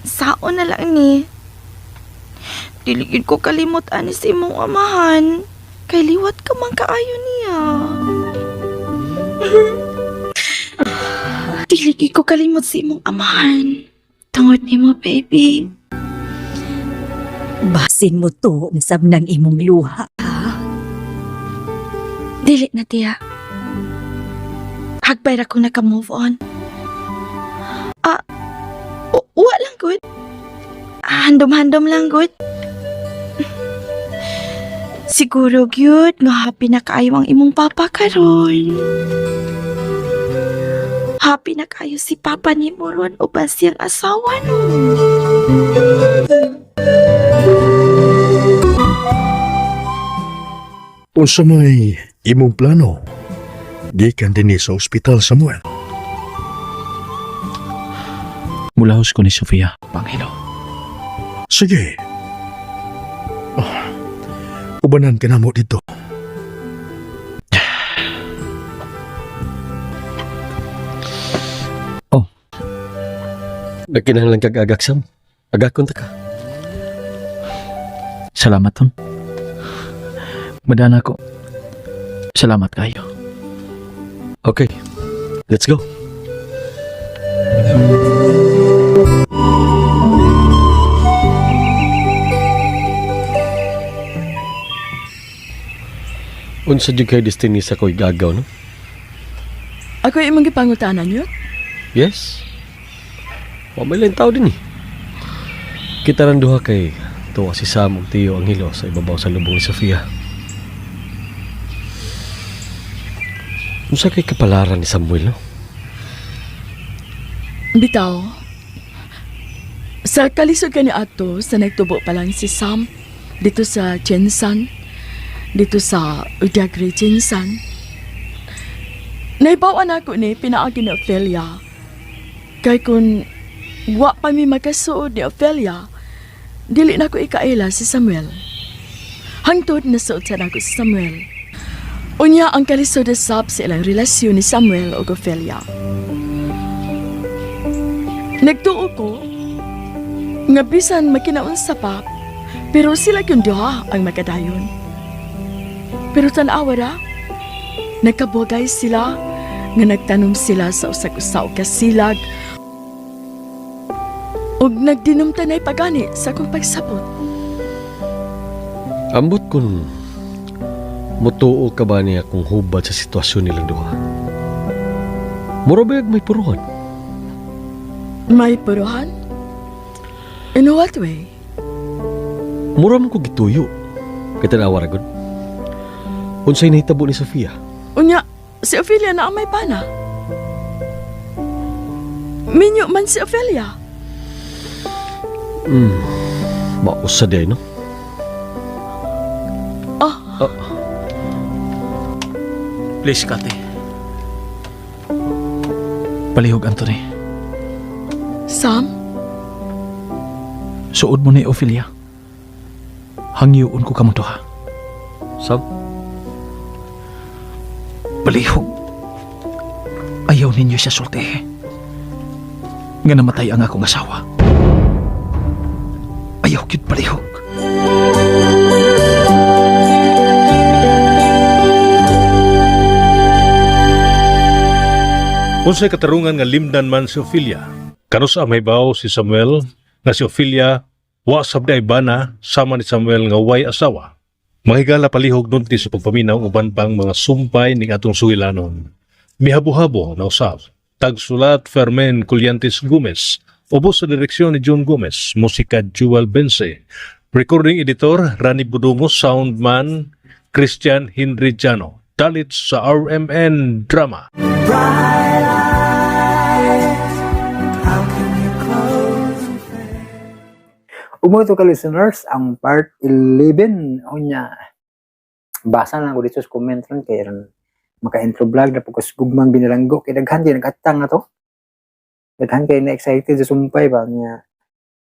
Saon na lang ni. Dili gyud ko kalimot ani sa imong amahan. Kay liwat ka man kaayo niya. Dili gyud ko kalimot sa imong amahan. Tungod nimo, baby. Basin mo to sab ng imong luha, ha? Dili na, tiya. Hagbay ra kong naka-move on. Ah, wa lang gud. Handom-handom lang gud. Siguro gyud nga happy na kaayo ang imong papa karon. Happy na kaayo si papa nimo ron uban siyang asawa no. Unsa may imong plano? Gikan dinhi sa ospital, Samuel. Mulahos ko ni Sofia, Panghilo. Sige. Oh, ubanan ka na mo dito. Oh, Nagkinahanglan kag agak, Sam. Agakon ta ka. Salamat, Ton. Madana ko. Salamat kayo. Okay. Let's go. Unsa jud kay destiny sa ko'y gagaw, no? Ako imong gipangutanan yun? Yes. Wa may laing tao din eh. Kita ran duha kay tuwa si Sam ug Tio Angelo sa ibabaw sa lubong ni Sofia. Unsa kay kapalaran ni Samuel, no? Bitaw. Sa kalisod kani ato sa nagtubo pa lang si Sam dito sa Jensan, dito sa Udagri Jensan. Naibawan ako ni pinaagi ni Ophelia. Kay kung wa pa mi makasuod ni Ophelia, dili na ko ikaila si Samuel. Hangtod nasuod sa nako si Samuel. Unya ang kalisod sab sa ilang relasyon ni Samuel ug Ophelia. Nagtuo ko nga bisan makinaunsa pa, pero sila gyud duha ang makadayon. Pero tan-awa ra, nagkabuhagay sila nga nagtanom sila sa usag-usa og kasilag ug nagdinumtanay pagani sa akong pagsabot. Ambot kung mutuo ka ba niya kung hubad sa sitwasyon nilang duha. Mura ba may puruhan? May puruhan? In what way? Mura man ko gituyo. Kay tanawa ra gud. Unsay nahitabo ni Sofia? Unya, si Ophelia na ang may bana. Minyo man si Ophelia. Mausa di ay, no? Ah. Ah. Please, Kate. Palihog, Anthony. Sam? Suod mo ni Ophelia. Hangyoon ko kamo duha. Sam? Palihog. Ayaw ninyo siya sultihi nga namatay ang akong asawa. Ayaw gyud, palihog. Unsay katarungan nga limdan man si Ophelia? Kanus-a mahibaw si Samuel nga si Ophelia wa sab diay bana sama ni Samuel nga way asawa? Manghigala palihog nunti sa pagpaminaw uban pang mga sumpay ning atong sugilanon. Mihabuhabo na usab. Tagsulat Fermin Colyantes Gomez. Ubos sa direksyon ni John Gomez. Musika Jewel Bense. Recording editor Rani Budungo. Soundman Christian Henry Jano. Dalit sa RMN Drama. Bright eyes, how can you close your Umo to ka listeners, ang part 11 unya basa lang ko dito sa comment ron kay ron maka-intro vlog na pagkas gugmang binilanggo kay daghan di nagatang na to. Daghan kay na excited sa sumpay ba niya.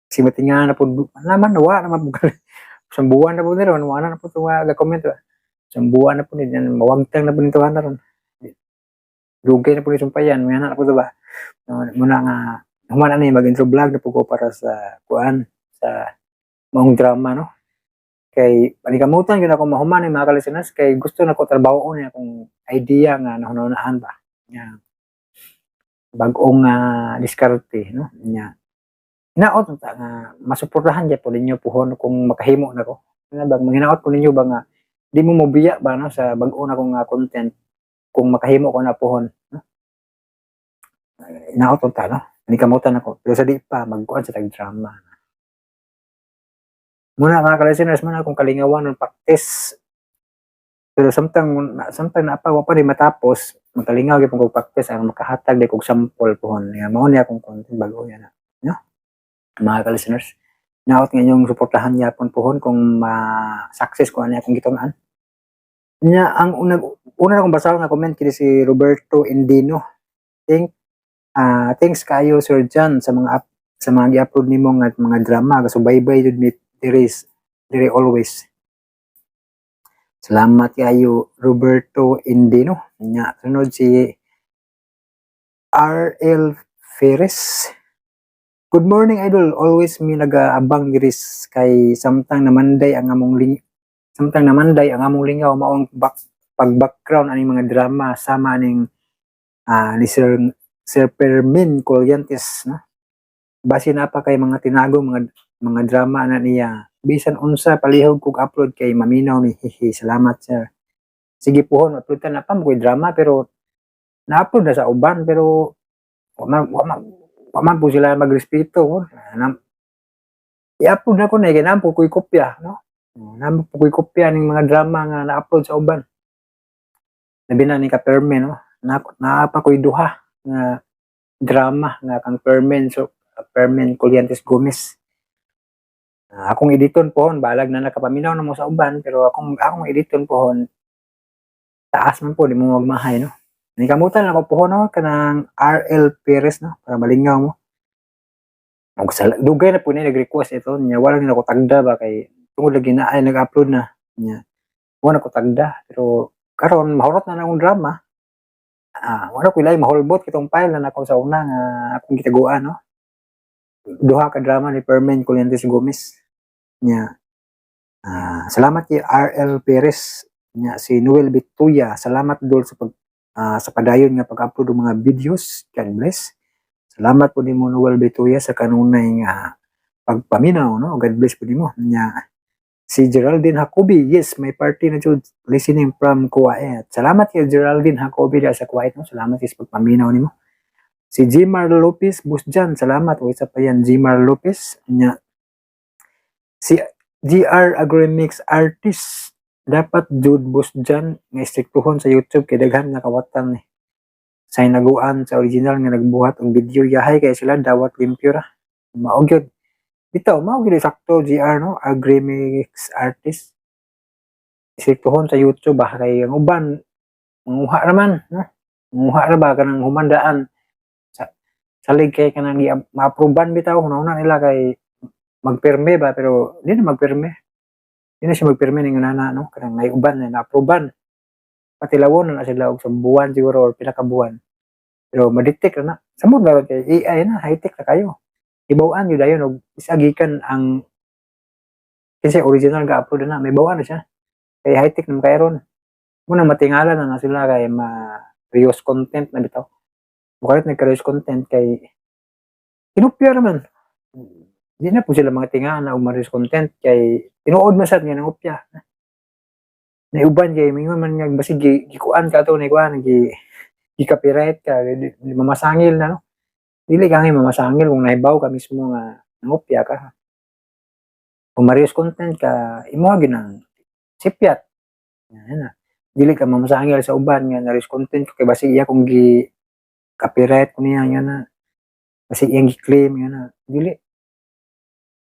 Si matinga na po naman wa naman po isang buwan na po nila, wala na po ito nga comment ba. Isang buwan na po nila, mawagtang na po nito na ron. Dugay na po ni sumpayan, may anak na po ito ba. No, muna nga, humana na yung mag-intro vlog na po ko para sa kuan, sa maong drama, no? Kay panikamutan gyud ako mahuman ni mga ka-listeners kay gusto na ko trabaho niya akong idea nga nahunahunaan ba. Nga bag-ong diskarte, no? Nya. Hinaot ta nga masuportahan gyud ninyo puhon kung makahimo na ko. Nga bang manghinaot ko ninyo ba nga di mo mobiya ba, no, sa bag-o na kong content kung makahimo ko na puhon, no? Hinaot ta, no? Panikamutan ako. Pero sa di pa magkuan sa tag drama. Muna mga ka-listeners, muna akong kalingawan ng practice. Pero samtang na pa wa pa ni matapos, magkalingaw gyud kog practice ang makahatag di kog sample pohon. Nga mao ni akong content bag-o yan na. No? Mga ka-listeners, naot nga inyong suportahan yapon pohon kung ma-success ko ani akong gitun-an. Nya ang una na akong basahon nga comment kini si Roberto Indino. Thanks kayo Sir John sa mga gi-upload nimo nga mga drama, gasubaybay jud mi diri diri always. Salamat kayo Roberto Indino. Nya sunod si RL Ferres. Good morning, idol. Always mi nagaabang diri kay samtang namanday ang among lingaw, mao ang pag background aning mga drama sama aning ni Sir Sir Fermin Collantes, no? Basi na pa kay mga tinago mga mga drama na niya. Bisan unsa, palihog kog upload kay maminaw mi, hihi. Salamat, sir. Sige pohon, upload ta na pa mo drama, pero na-upload na sa uban, pero wa man po sila magrespeto, oh. Na, i-upload na ko na kay naa po ko'y kopya, no? Naa po ko'y kopya ning mga drama nga na-upload sa uban. Labi na ni ka Perme, no? Na, naa pa ko'y duha nga drama nga kang Permen, so Permen Collantes Gomez. Akong editon pohon, balag na nakapaminaw na mo sa uban, pero akong editon pohon, taas man po, di mo magmahay, no? Nikamutan na ako pohon, no? Kanang RL Perez, no? Para malingaw mo. Og dugay na po ni nag-request ito niya, wala ni ako tagda ba kay tungod lagi na ay nag-upload na niya. Wala ko tagda, pero karon mahurot na na akong drama. Wala ko ilay maholbot kitong file na nako sa una nga akong gitaguan, no? Duha ka drama ni Permen Collantes Gomez. Nya. Salamat kay RL Perez nya, si Noel Bituya. Salamat dol sa padayon nga pag-upload og mga videos. God bless. Salamat po nimo, Noel Bituya, sa kanunay nga pagpaminaw, no? God bless po nimo. Nya si Geraldine Jacobi, yes, may party na jud, listening from Kuwait. Salamat kay Geraldine Jacobi sa Kuwait, no? Salamat sa pagpaminaw nimo. Si Jimar Lopez, Busjan, salamat. O isa pa yan, Jimar Lopez. Nya si GR Agromix Artist, dapat jud, Busjan, nga istriktuhon sa YouTube kay daghan nakawatan ni sa hinaguan sa original nga nagbuhat og video, yahay kay sila dawat limpyo ra. Mao gyud bitaw, mao gyud sakto, GR, no? Agrimix Artist, istriktuhon sa YouTube ba kay ang uban manguha raman, no? Manguha ra ba kanang humandaan sa salig kay kanang ma-aproban bitaw, hunahuna nila kay magpirme ba, pero di na magpirme, di na siya magpirme ning nana, no? Kanang may uban na na-aproban, patilawon na na sila og sa buwan siguro or pila ka buwan, pero ma-detect na na samot ba kay AI na, high-tech na kayo. Ibaw-an yun dayon og isa gikan ang kasi original ga upload na, may bawan na siya kay high-tech na kayron mo na, matingala na na sila kay ma reuse content na bitaw. Mukalit nagka-reuse content kay kinopya naman, di na po sila mga tinga na og ma-reuse content kay tinuod man sad nga nangopya. Naiuban kay mingon man nga basig gikuan ka to ni kuan, gi copyright ka, di mamasangil na, no? Dili ka nga mamasangil kung nahibaw ka mismo nga nangopya ka. Kung ma-reuse content ka, imo ginang sipyat yan na. Dili ka mamasangil sa uban nga na-reuse content ka kay basig iya kung gi copyright ko niya nga na, basig iyang gi-claim nga na. Dili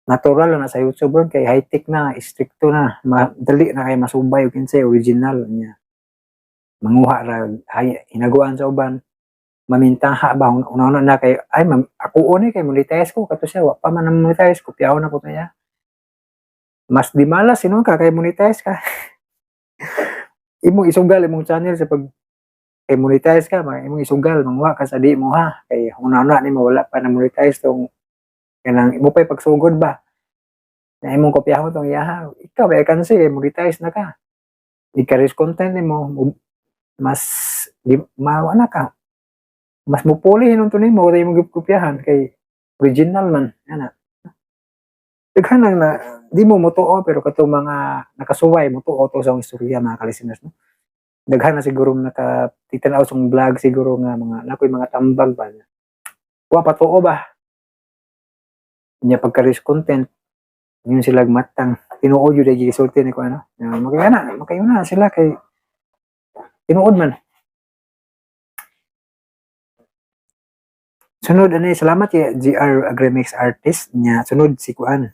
natural na sa YouTuber kay high-tech na, stricto na, dali na kay masubay og kinsay original niya. Manguha ra hay hinaguan sa uban, mamintaha ba, una na kay ay mam, ako ni kay monetize ko kato siya, wa pa man na monetize, kopyaon na ko to niya. Mas di malas sinon ka kay monetize ka. Imong isugal imong channel sa pag kay monetize ka, imong isugal, manguha ka sa di mo ha kay una-una nimo wala pa na monetize tong kanang imo pa'y pagsugod ba na imong kopyahon tong iyaha. Ikaw kay kansi kay monetize na ka, di ka reuse content nimo, mas di mawa na ka, mas mupuli hinon to nimo kay imong gipopyahan kay original man ana. Daghan lang na di mo motuo, pero katong mga nakasuway motuo to sa akong istorya, mga ka-listeners, no? Daghan na siguro naka titanaw sa vlog siguro nga mga nakoy mga tambag ba, wa pa tuo ba nya. Pagka reuse content yun sila matang tinuod yun ay gisulti ni ko ano makaya na makayo na sila kay tinuod man. Sunod ani, salamat kay GR Agremix Artist nya. Sunod si kuan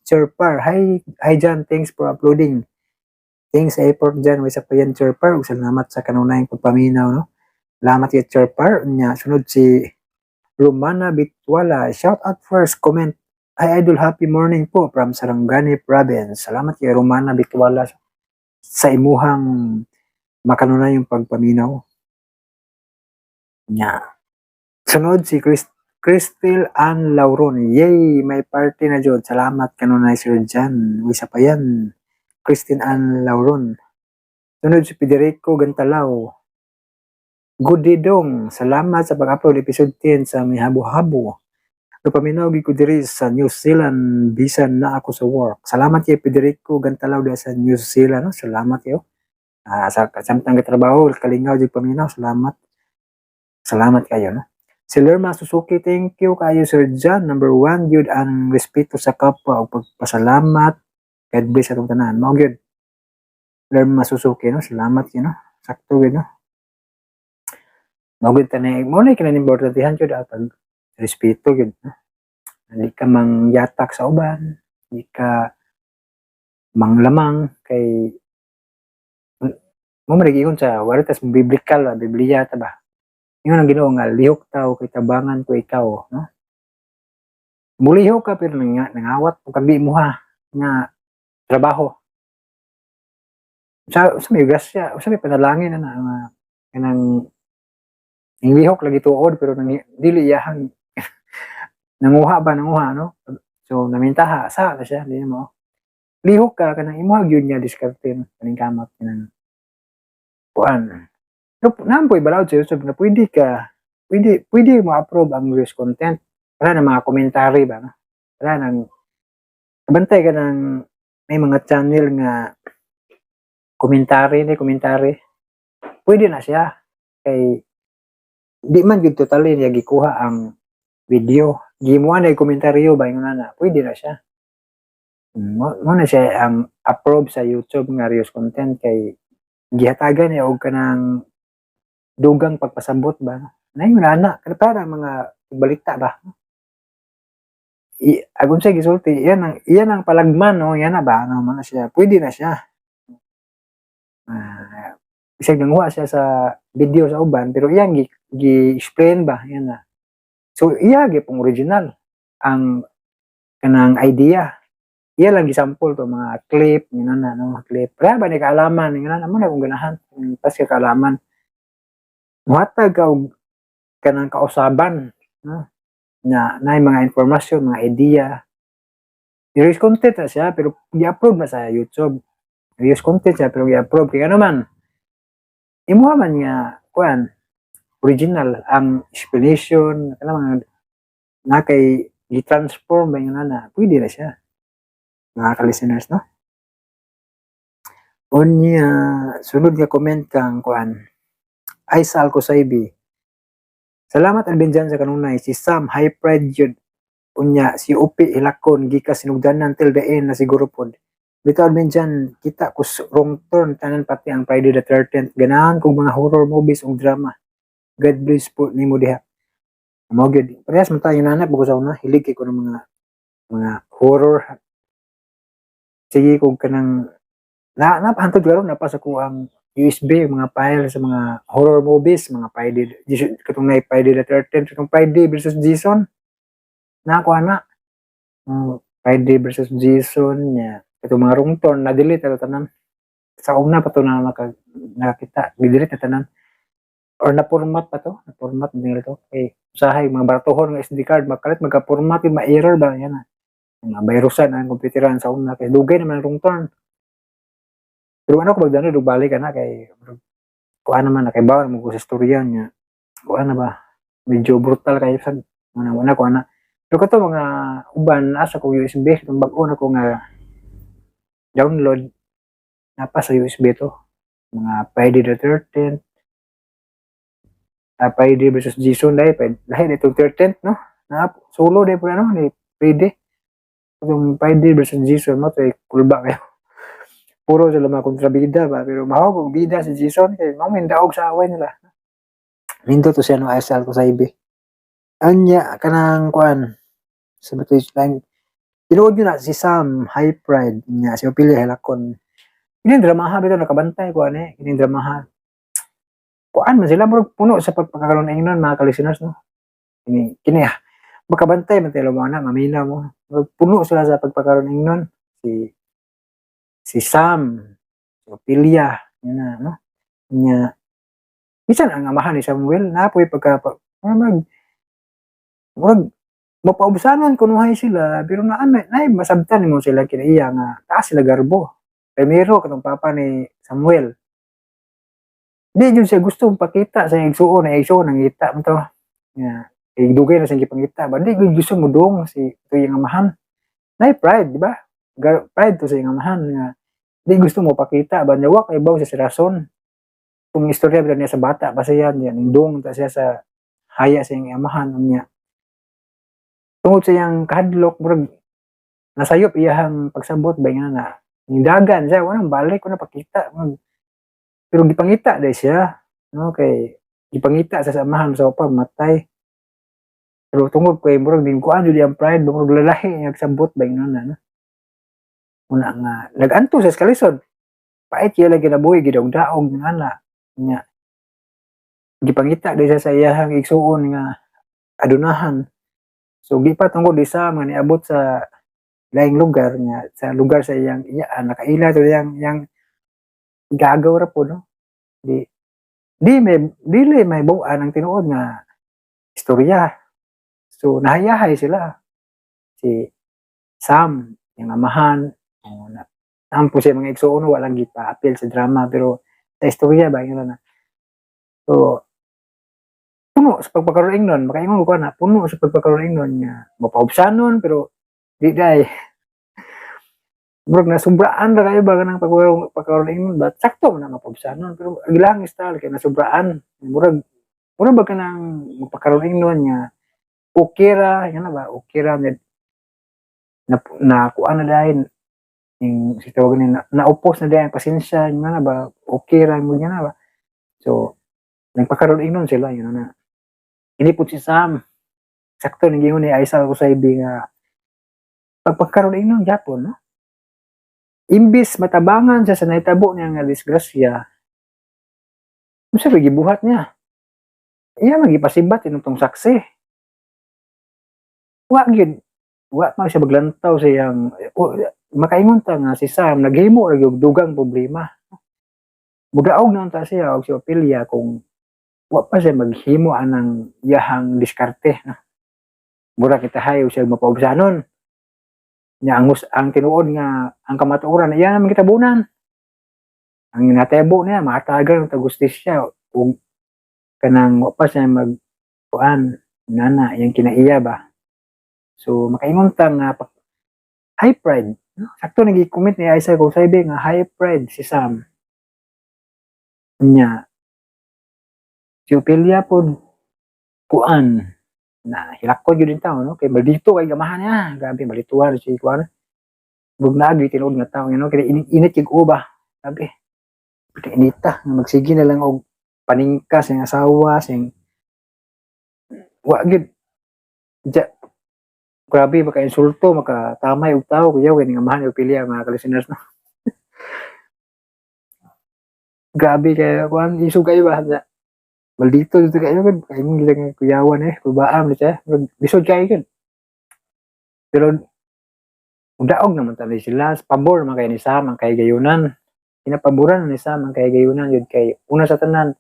Sir Par. Hi, hi John, thanks for uploading. Thanks sa effort dyan. May sa pa yan, Sir Par, ug salamat sa kanunayang pagpaminaw, no? Salamat kay Sir Par nya. Sunod si Romana Bitwala. Shout out, first comment. Hi Idol, happy morning po from Sarangani Province. Salamat kay Romana Bitwala sa imuhang makanunayang pagpaminaw. Nya. Sunod si Chris Crystal Ann Lauron, yay, may party na jud. Salamat kanunay, Sir John. Uy, sa pa yan. Christine Ann Lauron. Sunod si Federico Gantalao. Good day dong. Salamat sa pag-upload episode 10 sa may habo-habo. Napaminaw gyud ko diri sa New Zealand bisan na ako sa work. Salamat kay Federico Gantalao diri sa New Zealand. No? Salamat kayo. Sa samtang trabaho, kalingaw jud paminaw. Salamat. Salamat kayo, no? Si Lerma Suzuki, thank you kayo, Sir John. Number one, gyud ang respeto sa kapwa o pagpasalamat. God bless atong tanan. Mao gyud. Lerma Suzuki, no? Salamat kayo, no? Sakto gyud, no? Mao gyud tanay, mao na kinahanglan importantehan gyud ang pag respeto gyud, no? Hindi ka mangyatak sa uban, hindi ka manglamang kay mo man ingon sa wala tas biblical ba, Biblia ta ba. Ingon ang Ginoo nga lihok taw kay tabangan ko ikaw, no? Mulihok ka pero nangawat og kag mo ha nga trabaho. Sa may grasya, sa may panalangin na na nga kanang ning lihok lagi tuod pero nang dili iyahang nanguha ba, nanguha, no? So namintaha sa na siya di mo. Lihok ka kanang imuha gyud niya diskarte, no? Kaning kamot kanang kuan. No, naampoy balaod sa YouTube na pwede ka pwede pwede mo approve ang news content. Wala na mga commentary ba, no? Wala nang bantay ka ng may mga channel nga commentary ni commentary. Pwede na siya kay di man gyud totally niya gikuha ang video. Gimuha na yung komentaryo ba ingon na pwede na siya. Mo na siya ang approve sa YouTube nga reuse content kay gihatagan niya og kanang dugang pagpasabot ba. Naingon na ana kana para mga balita ba. I, agon sa gisulti, iyan ang palagman, no, yan na ba, ano man na siya, pwede na siya. Bisag nanguha siya sa video sa uban pero iyang gi-explain ba yan na. So iya gyud pong original ang kanang idea. Iya lang gisample to mga clip ngano na, no, mga clip. Kaya ba ni kaalaman ngano na mo na kung ganahan, pas ka kaalaman. Muhatag ka og kanang kausaban, no? Na naay mga impormasyon, mga idea. Reuse content na siya pero gi-approve na sa YouTube. Reuse content siya pero gi-approve kay ano man. Imuha man nga kuan original ang explanation kanang mga na kay gi-transform ba yung na pwede na siya. Mga ka-listeners, no? Unya, sunod nga comment kang kuan. Aisal Kusaybi. Salamat Alvin dyan sa kanunay. Si Sam, high pride yun. Unya, si Upi Hilakon, gikas sinugdanan till the end na siguro pod. Bitaw Alvin dyan, kita ko Wrong Turn, tanan pati ang Friday the 13th. Ganahan kong mga horror movies ug drama. God bless po nimo diha. Mao gyud. Parehas man tayo nanap ko sa una, hilig kay ko ng mga horror. Sige kung kanang na napahantod karon na pa sa ko ang USB mga file sa mga horror movies, mga Friday katong na Friday the 13th, katong Friday versus Jason. Na ako ana. Friday versus Jason nya. Katong mga Wrong Turn na delete ato tanan. Sa una pa to na nakakita, gi-delete na tanan. Or na-format pa to, na-format nila to. Kay usahay mga baratuhon nga SD card makalit magka-format yun, ma-error ba yan na. Mga virusan ang komputeran sa una kay dugay naman ang Wrong Turn. Pero ano ko magdano dug balik ana kay kuan naman na kay bawal mo ko sa istorya niya. Kuan na ba? Medyo brutal kayo sa una una ko ana. Pero kato mga uban asa ko USB itong bag-o na ko nga download napa sa USB to. Mga Friday the 13th, Friday versus Jason dahil lahi itong 13th, no? Na solo dahil po ano ni Friday. Itong Friday versus Jason mo to ay kulba kayo. Puro sila mga kontrabida ba pero mahog og bida si Jason kay mao may daog sa away nila. Nindot to siya no asal ko sa ibi. Anya kanang kuan sa bato lang tinuod yun na si Sam High Pride nya si Ophelia Helacon. Kini dramaha bitaw nakabantay ko ani kini dramaha. Kuan man sila murag puno sa pagpagkaroon ingnon mga ka-listeners, no. Kini kini makabantay man tayo mo na mamina mo. Murag puno sila sa pagpakaroon ingnon si si Sam, si Ophelia, yun na, no? Nya, bisan ang amahan ni Samuel, napoy pagka, mag, Murag mapaubsanon kunuhay sila, pero naa nay masabtan nimo sila kinaiya nga taas sila garbo. Primero katong papa ni Samuel. Di jud siya gusto pakita sa iyang igsuon, na igsuon nangita man to. Nga dugay na siyang gipangita ba, di gyud gusto modung si to iyang amahan. Nay pride, di ba? Pride to sa iyang amahan nga di gusto mo pakita ba niya, wa kay baw sa rason. Kung istorya ba niya sa bata pa siya niya nindung ta siya sa haya sa iyang amahan niya. Tungod sa iyang kahadlok, murag nasayop iyahang pagsabot ba nga na nindagan siya, walang balik, wala pakita. Pero gipangita dai siya, no, kay gipangita sa amahan sa pa matay. Pero tungod kay murag din kuan jud iyang pride, murag lalahi ang nagsabot ba nga na, no? Una nga nag-anto sa kalisod. Pait kaya lagi kinabuhi, gidawg-daog nga na nya. Gipangita dai siya sa iyahang igsuon nga adunahan. So di pa tungod di sa mga niabot sa laing lugar nga sa lugar sa iyang iyaan, nakaila to iyang iyang gagaw ra po, no. Di di may dili may buan ang tinuod nga istorya. So nahayahay sila. Si Sam, yung amahan, oh, na ampo siya mga igsuon, walang gipa-appeal sa drama, pero sa istorya ba yun na. So puno sa pagpakaroon nun, makaingon ko na puno sa pagpakaroon nun nga mapaubsanon, pero di day. Murag nasubraan ra kayo ba kanang pagpakaroon nun ba, sakto man na mapaubsanon, pero ang ilang style kay nasubraan. Murag murag ba kanang magpakaroon nun nga okay ra, yan na ba, okay ra na na, na kuan na dahil yung si tawag ni na, naupos na dahil ang pasensya, yun na ba, okay ra mo na ba. So nagpakaroon nun sila, yun na. Inipot si Sam. Sakto ni gingon ni Aisal ko sa ibi nga pagpagkaroon nun Japon, no? Imbis matabangan siya sa nahitabo niya nga disgrasya, unsa ba gibuhat niya? Iya magipasibat inong tong saksi. Wa gyud, wa man siya maglantaw sa iyang makaingon ta nga si Sam naghimo ra gyud dugang problema. Mudaog na unta siya og si Ophelia kung wa pa siya maghimo anang iyahang diskarte, no? Mura kita hayo siya mapaubsanon. Nya ang, ang tinuod nga ang kamatuoran iya naman kitabunan. Ang natebo niya matagal ng tagustisya ug kanang wa pa siya mag kuan nana iyang kinaiya ba. So makaingon ta nga high pride, no? Sakto nagi comment ni Isaiah kung sabi nga high pride si Sam. Nya si Ophelia pod kuan na hilakon gyud tao, no, kay maldito kay gamahan niya, grabe malituan si kuan. Bug naagi tinuod nga tao, kay init init kay uba, grabe. Inita nga magsige na lang og paningka sa iyang asawa, sa iyang wa gyud. Ja, grabe maka insulto, makatamay og tao kuya kay nga ni Ophelia, mga ka-listeners, no. Grabe kay kuan isog kayo ba. Ja. Maldito dito kayo gud kay imong gilang kuyawan eh, kubaam ni siya. Lisod kayo gud. Pero daog naman tali sila, pabor man kay ni Sam ang kahigayunan. Pinapaboran ni Sam ang kahigayunan yun kay una sa tanan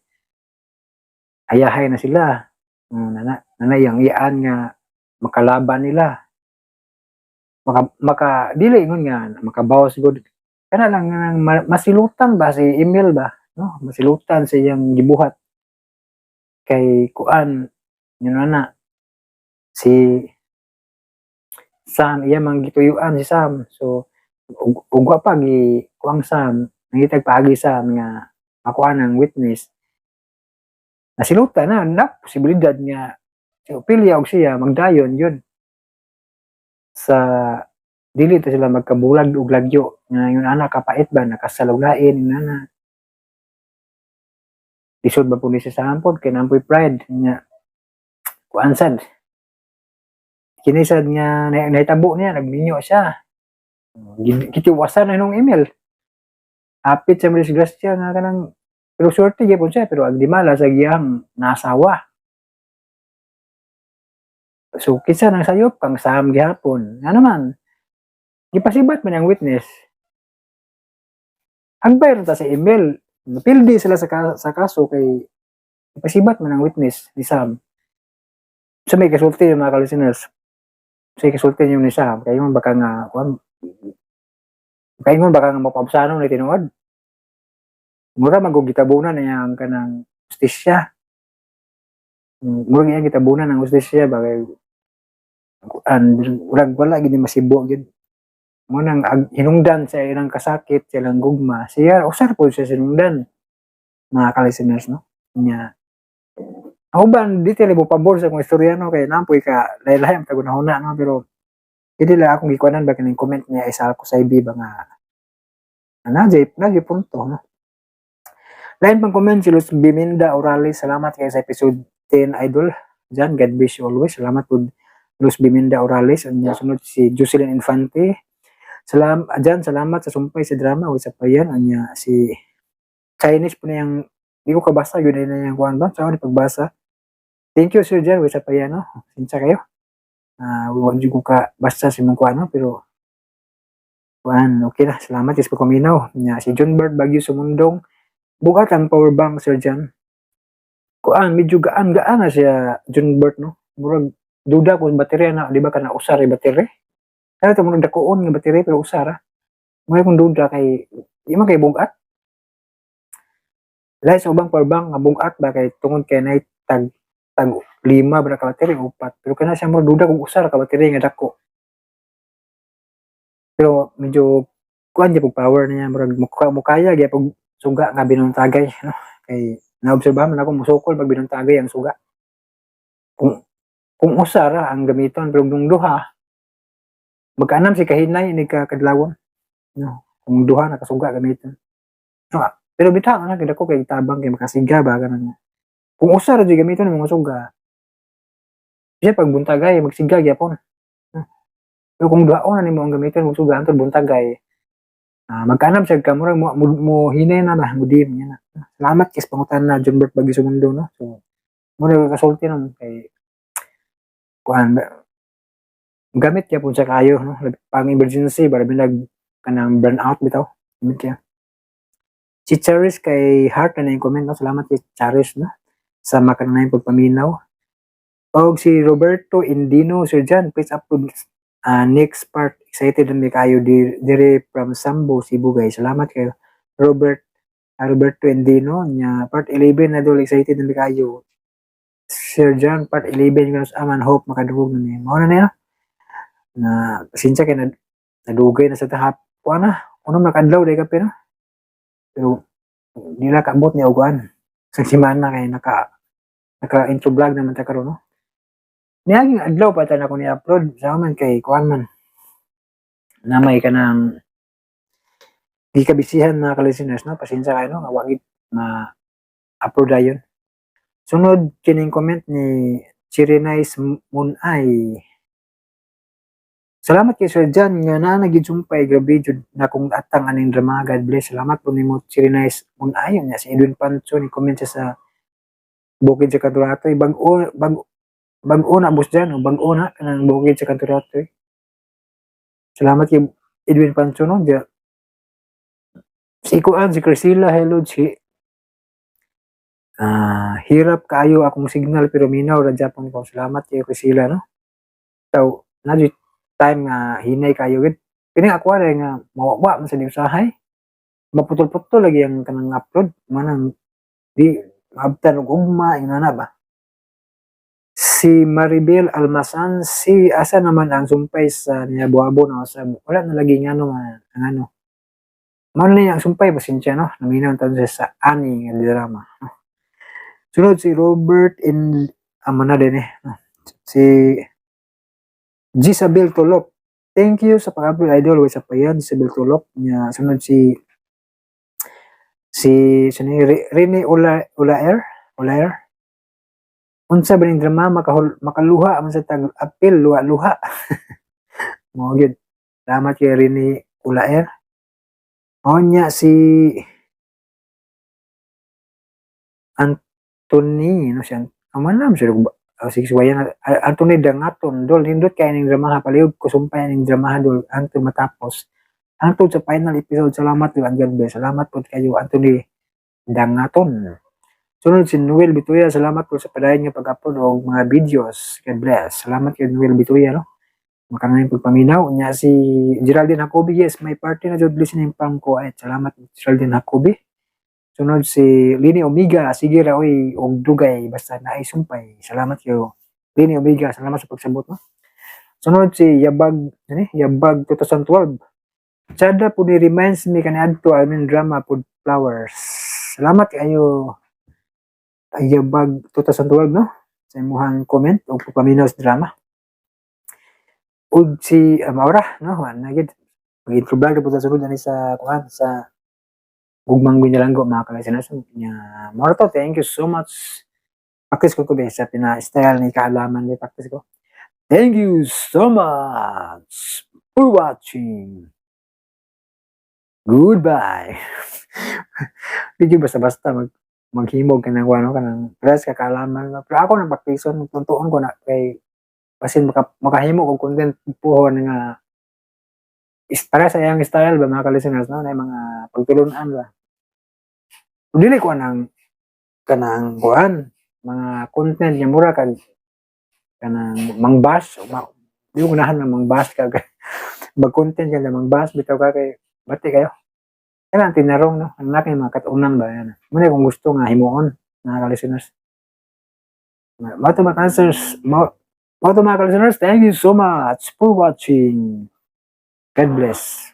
ayahay na sila. Nana, nana yang iyaan nga makalaban nila. Maka, maka dili ingon nga makabawas gud. Kana lang nga masilutan ba si Emil ba, no? Masilutan sa iyang gibuhat kay kuan yun na si Sam iya man gituyuan si Sam. So ug wa pa gi kuang Sam, nangitag paagi Sam nga makuha ng witness, nasilutan na na posibilidad nga si Ophelia og siya magdayon yun sa dili ta sila magkabulag og lagyo nga yun ana kapait ba nakasal og lain yun ana. Lisod ba po ni siya sa ampod kay nampoy pride nya kuan sad kini sad nga nahitabo niya, nagminyo siya. Gitiwasan na nung email, hapit sa disgrasya nga kanang, pero swerte gyapon siya, pero ang dimala sa giyang nasawa. So kinsa nang sayop kang Sam gihapon nga naman gipasibat man ang witness. Hagbay ra ta sa email, napildi sila sa, sa kaso kay gipasibat man ang witness ni Sam. Sa may kasulti, mga ka-listeners, sa kasulti niyo ni siya, kayo baka nga kuan, kayo baka nga mapabsano ni tinuod. Mura magug gitabunan niya ang kanang hustisya. Mura iyang gitabunan ang hustisya ba kay kuan, murag wala gid ni masibo gid. Mo nang hinungdan sa ilang kasakit, sa ilang gugma, siya usar po siya sinungdan, mga ka-listeners, no? Nya ang uban di tili mo pabor sa akong istorya, no, kay nampoy ka lahi-lahi ang tagunahuna, no, pero dili lang akong gikuanan ba kining comment niya isa ko sa IB ba nga na jay punto, no. Lain pang comment si Luz Biminda Orales, "Salamat kayo sa episode 10, idol Jan. God bless you always." Salamat po, Luz Biminda Orales. Ang sunod si Jocelyn Infante. "Salam Jan, salamat sa sumpay sa drama." O sa pa yan. Anya si Chinese po niyang di ko kabasa yun na niyang kuan ba sa so, pagbasa. "Thank you, Sir Jan." Sa pa yan, no. Sinsa kayo. Ah, uh, wag ko ka basta sa imong kuan, no, pero kuan, okay na. Salamat is pagpaminaw. Nya si John Bert Bagyo Sumundong, "Bugat ang power bank, Sir Jan." Kuan, medyo gaan-gaan na siya, John Bert, no. Murag duda kung baterya na, di ba kana usar yung baterya? Kaya ito murag dakuon nga baterya pero usar ah. Murag kung duda kay di man kay bugat. Lahi sa ubang power bank nga bugat ba kay tungod kay nay tag tag lima ba ka baterya, upat. Pero kana siya murag duda kung usar ka baterya nga dako. Pero medyo kuan gyud power niya, murag mukaya gyud suga nga binuntagay, no, kay naobserbahan man ako musukol pag binuntagay ang suga. Kung usa ra ang gamiton, pero kung duha, magkaanam si kahinay ni ka kadlawon, no, kung duha nakasuga gamiton. No, pero bitaw na kay dako kay tabang kay makasiga ba ganun. Kung usa ra jud gamiton ng mga suga siya, pag buntagay magsiga gyapon, no? Pero kung duhaon na nimo ang gamiton mo suga antod buntagay, magkaanam siya ka murag mo hinay na na mo dim na. Salamat kay sa pangutan na, John Bert Bagyo Sumundo, no. So mo na kasulti no kay kuan, gamit gyapon siya kayo, no, pang emergency ba binag kanang burn out bitaw gamit kaya. Si Charis kay heart na yung comment, no. Salamat kay Charis, no, sa makanang pagpaminaw. Og si Roberto Indino, "Sir John, please upload next part. Excited na mi kayo dire from Sambo, Cebu, guys." Salamat kayo, Robert Roberto Indino. Nya part 11 na dol, excited na mi kayo. "Sir John, part 11 kuno sa aman, hope makadungog na mi." Mao na niya na pasensya kay na nadugay na sa tahap kuan na unom na kadlaw day kape, no, pero di na kaabot niya og kuan sa semana kay naka naka intro vlog naman ta karon, no. Niaging adlaw pa ta na ko ni upload sa man kay kuan man na may kanang gikabisihan, mga ka-listeners, no. Pasensya kayo, no, nga wa gid ma upload dayon. Sunod kining comment ni Chirinais Munay. "Salamat kay Sir John nga naa na gid sumpay, grabe jud na kung atang aning drama. God bless." Salamat po nimo, Chirinais Munay. Nya si Edwin Pancho ni comment siya sa Bukid sa Kanturatoy, bag-o bag bag-o na, boss Jan, o bag-o na kanang Bukid sa Kanturatoy. Salamat kay Edwin Pancho, no. Diya si kuan, si Priscilla hello si "Hirap kaayo akong signal pero minaw ra japon ko." Salamat kay Priscilla, no. So na time nga hinay kayo gid kini ako ra nga mawawa man sa di usahay maputol-putol lagi ang kanang upload manang di maabtan og ugma ingana ba. Si Maribel Almasan, si asa naman ang sumpay sa niyabuabo na sa wala na lagi ngano nga ang ano. Mao na ang sumpay, pasensya, no. Naminaw ta siya sa ani nga drama, no? Sunod si Robert in amo na din eh, no? Si Gisabel Tulop. "Thank you sa pag-upload, idol." Wait sa pa yan, Gisabel Tulop. Nya sunod si si sino ni Rene Ula Ulaer Ulaer. "Unsa ba ning drama, makahul, makaluha man sa tag apil, luha-luha." Mao gyud. Salamat kay Rene Ulaer. Onya si Anthony, no, siya ang man siya ba oh, sige suwayan Anthony Dangaton, "Dol, nindot kay ning dramaha, palihog ko sumpay ning dramaha, dol, hangtod matapos, hangtod sa final episode. Salamat and God bless." Salamat pod kayo, Anthony Dangaton. Sunod si Noel Bituya, salamat po sa padayon nga pag-upload og mga videos. God bless. Salamat kay Noel Bituya, no? Makanang pagpaminaw. Nya si Geraldine Jacobi, yes, may party na jud listening pang Kuwait. Salamat, Geraldine Jacobi. Sunod si Lini Omega, sige ra oy og dugay basta naay sumpay. Salamat kayo. Lini Omega, salamat sa pagsabot, no? Sunod si Yabag, ano eh? Yabag 2012. Chada po ni reminds me kaniadto, I mean drama po Flowers. Salamat kayo, Yabag 2012, no? Sa imuhang comment o pagpaminaw sa drama. Ug si Maura, no? Wala na gid. Mag-intro vlog na po sa sunod ani sa kuan sa Gugmang Binilanggo, mga ka-listeners. Nya mao to, thank you so much. Practice ko be sa pina-style ni kaalaman ni practice ko. Thank you so much for watching. Goodbye. Video basta-basta maghimog ka ng ano ka ng press ka kaalaman. Pero ako nang praktison, tuntuon ko na kay basin makahimo og content puhon nga is para sa iyang style ba, mga ka-listeners, no, na mga pagtulunan ba. Kung dili ko anang kanang kuan mga content nga mura kag kanang mangbash o di ko ganahan nga mangbash ka, mag content ka na mangbash bitaw ka kay bati kayo kailangan tinarong, no, ang laki mga katunan ba yan muna kung gusto nga himuon, mga ka-listeners. Mao to, mga ka-listeners, mao to, mga ka-listeners. Thank you so much for watching. God bless.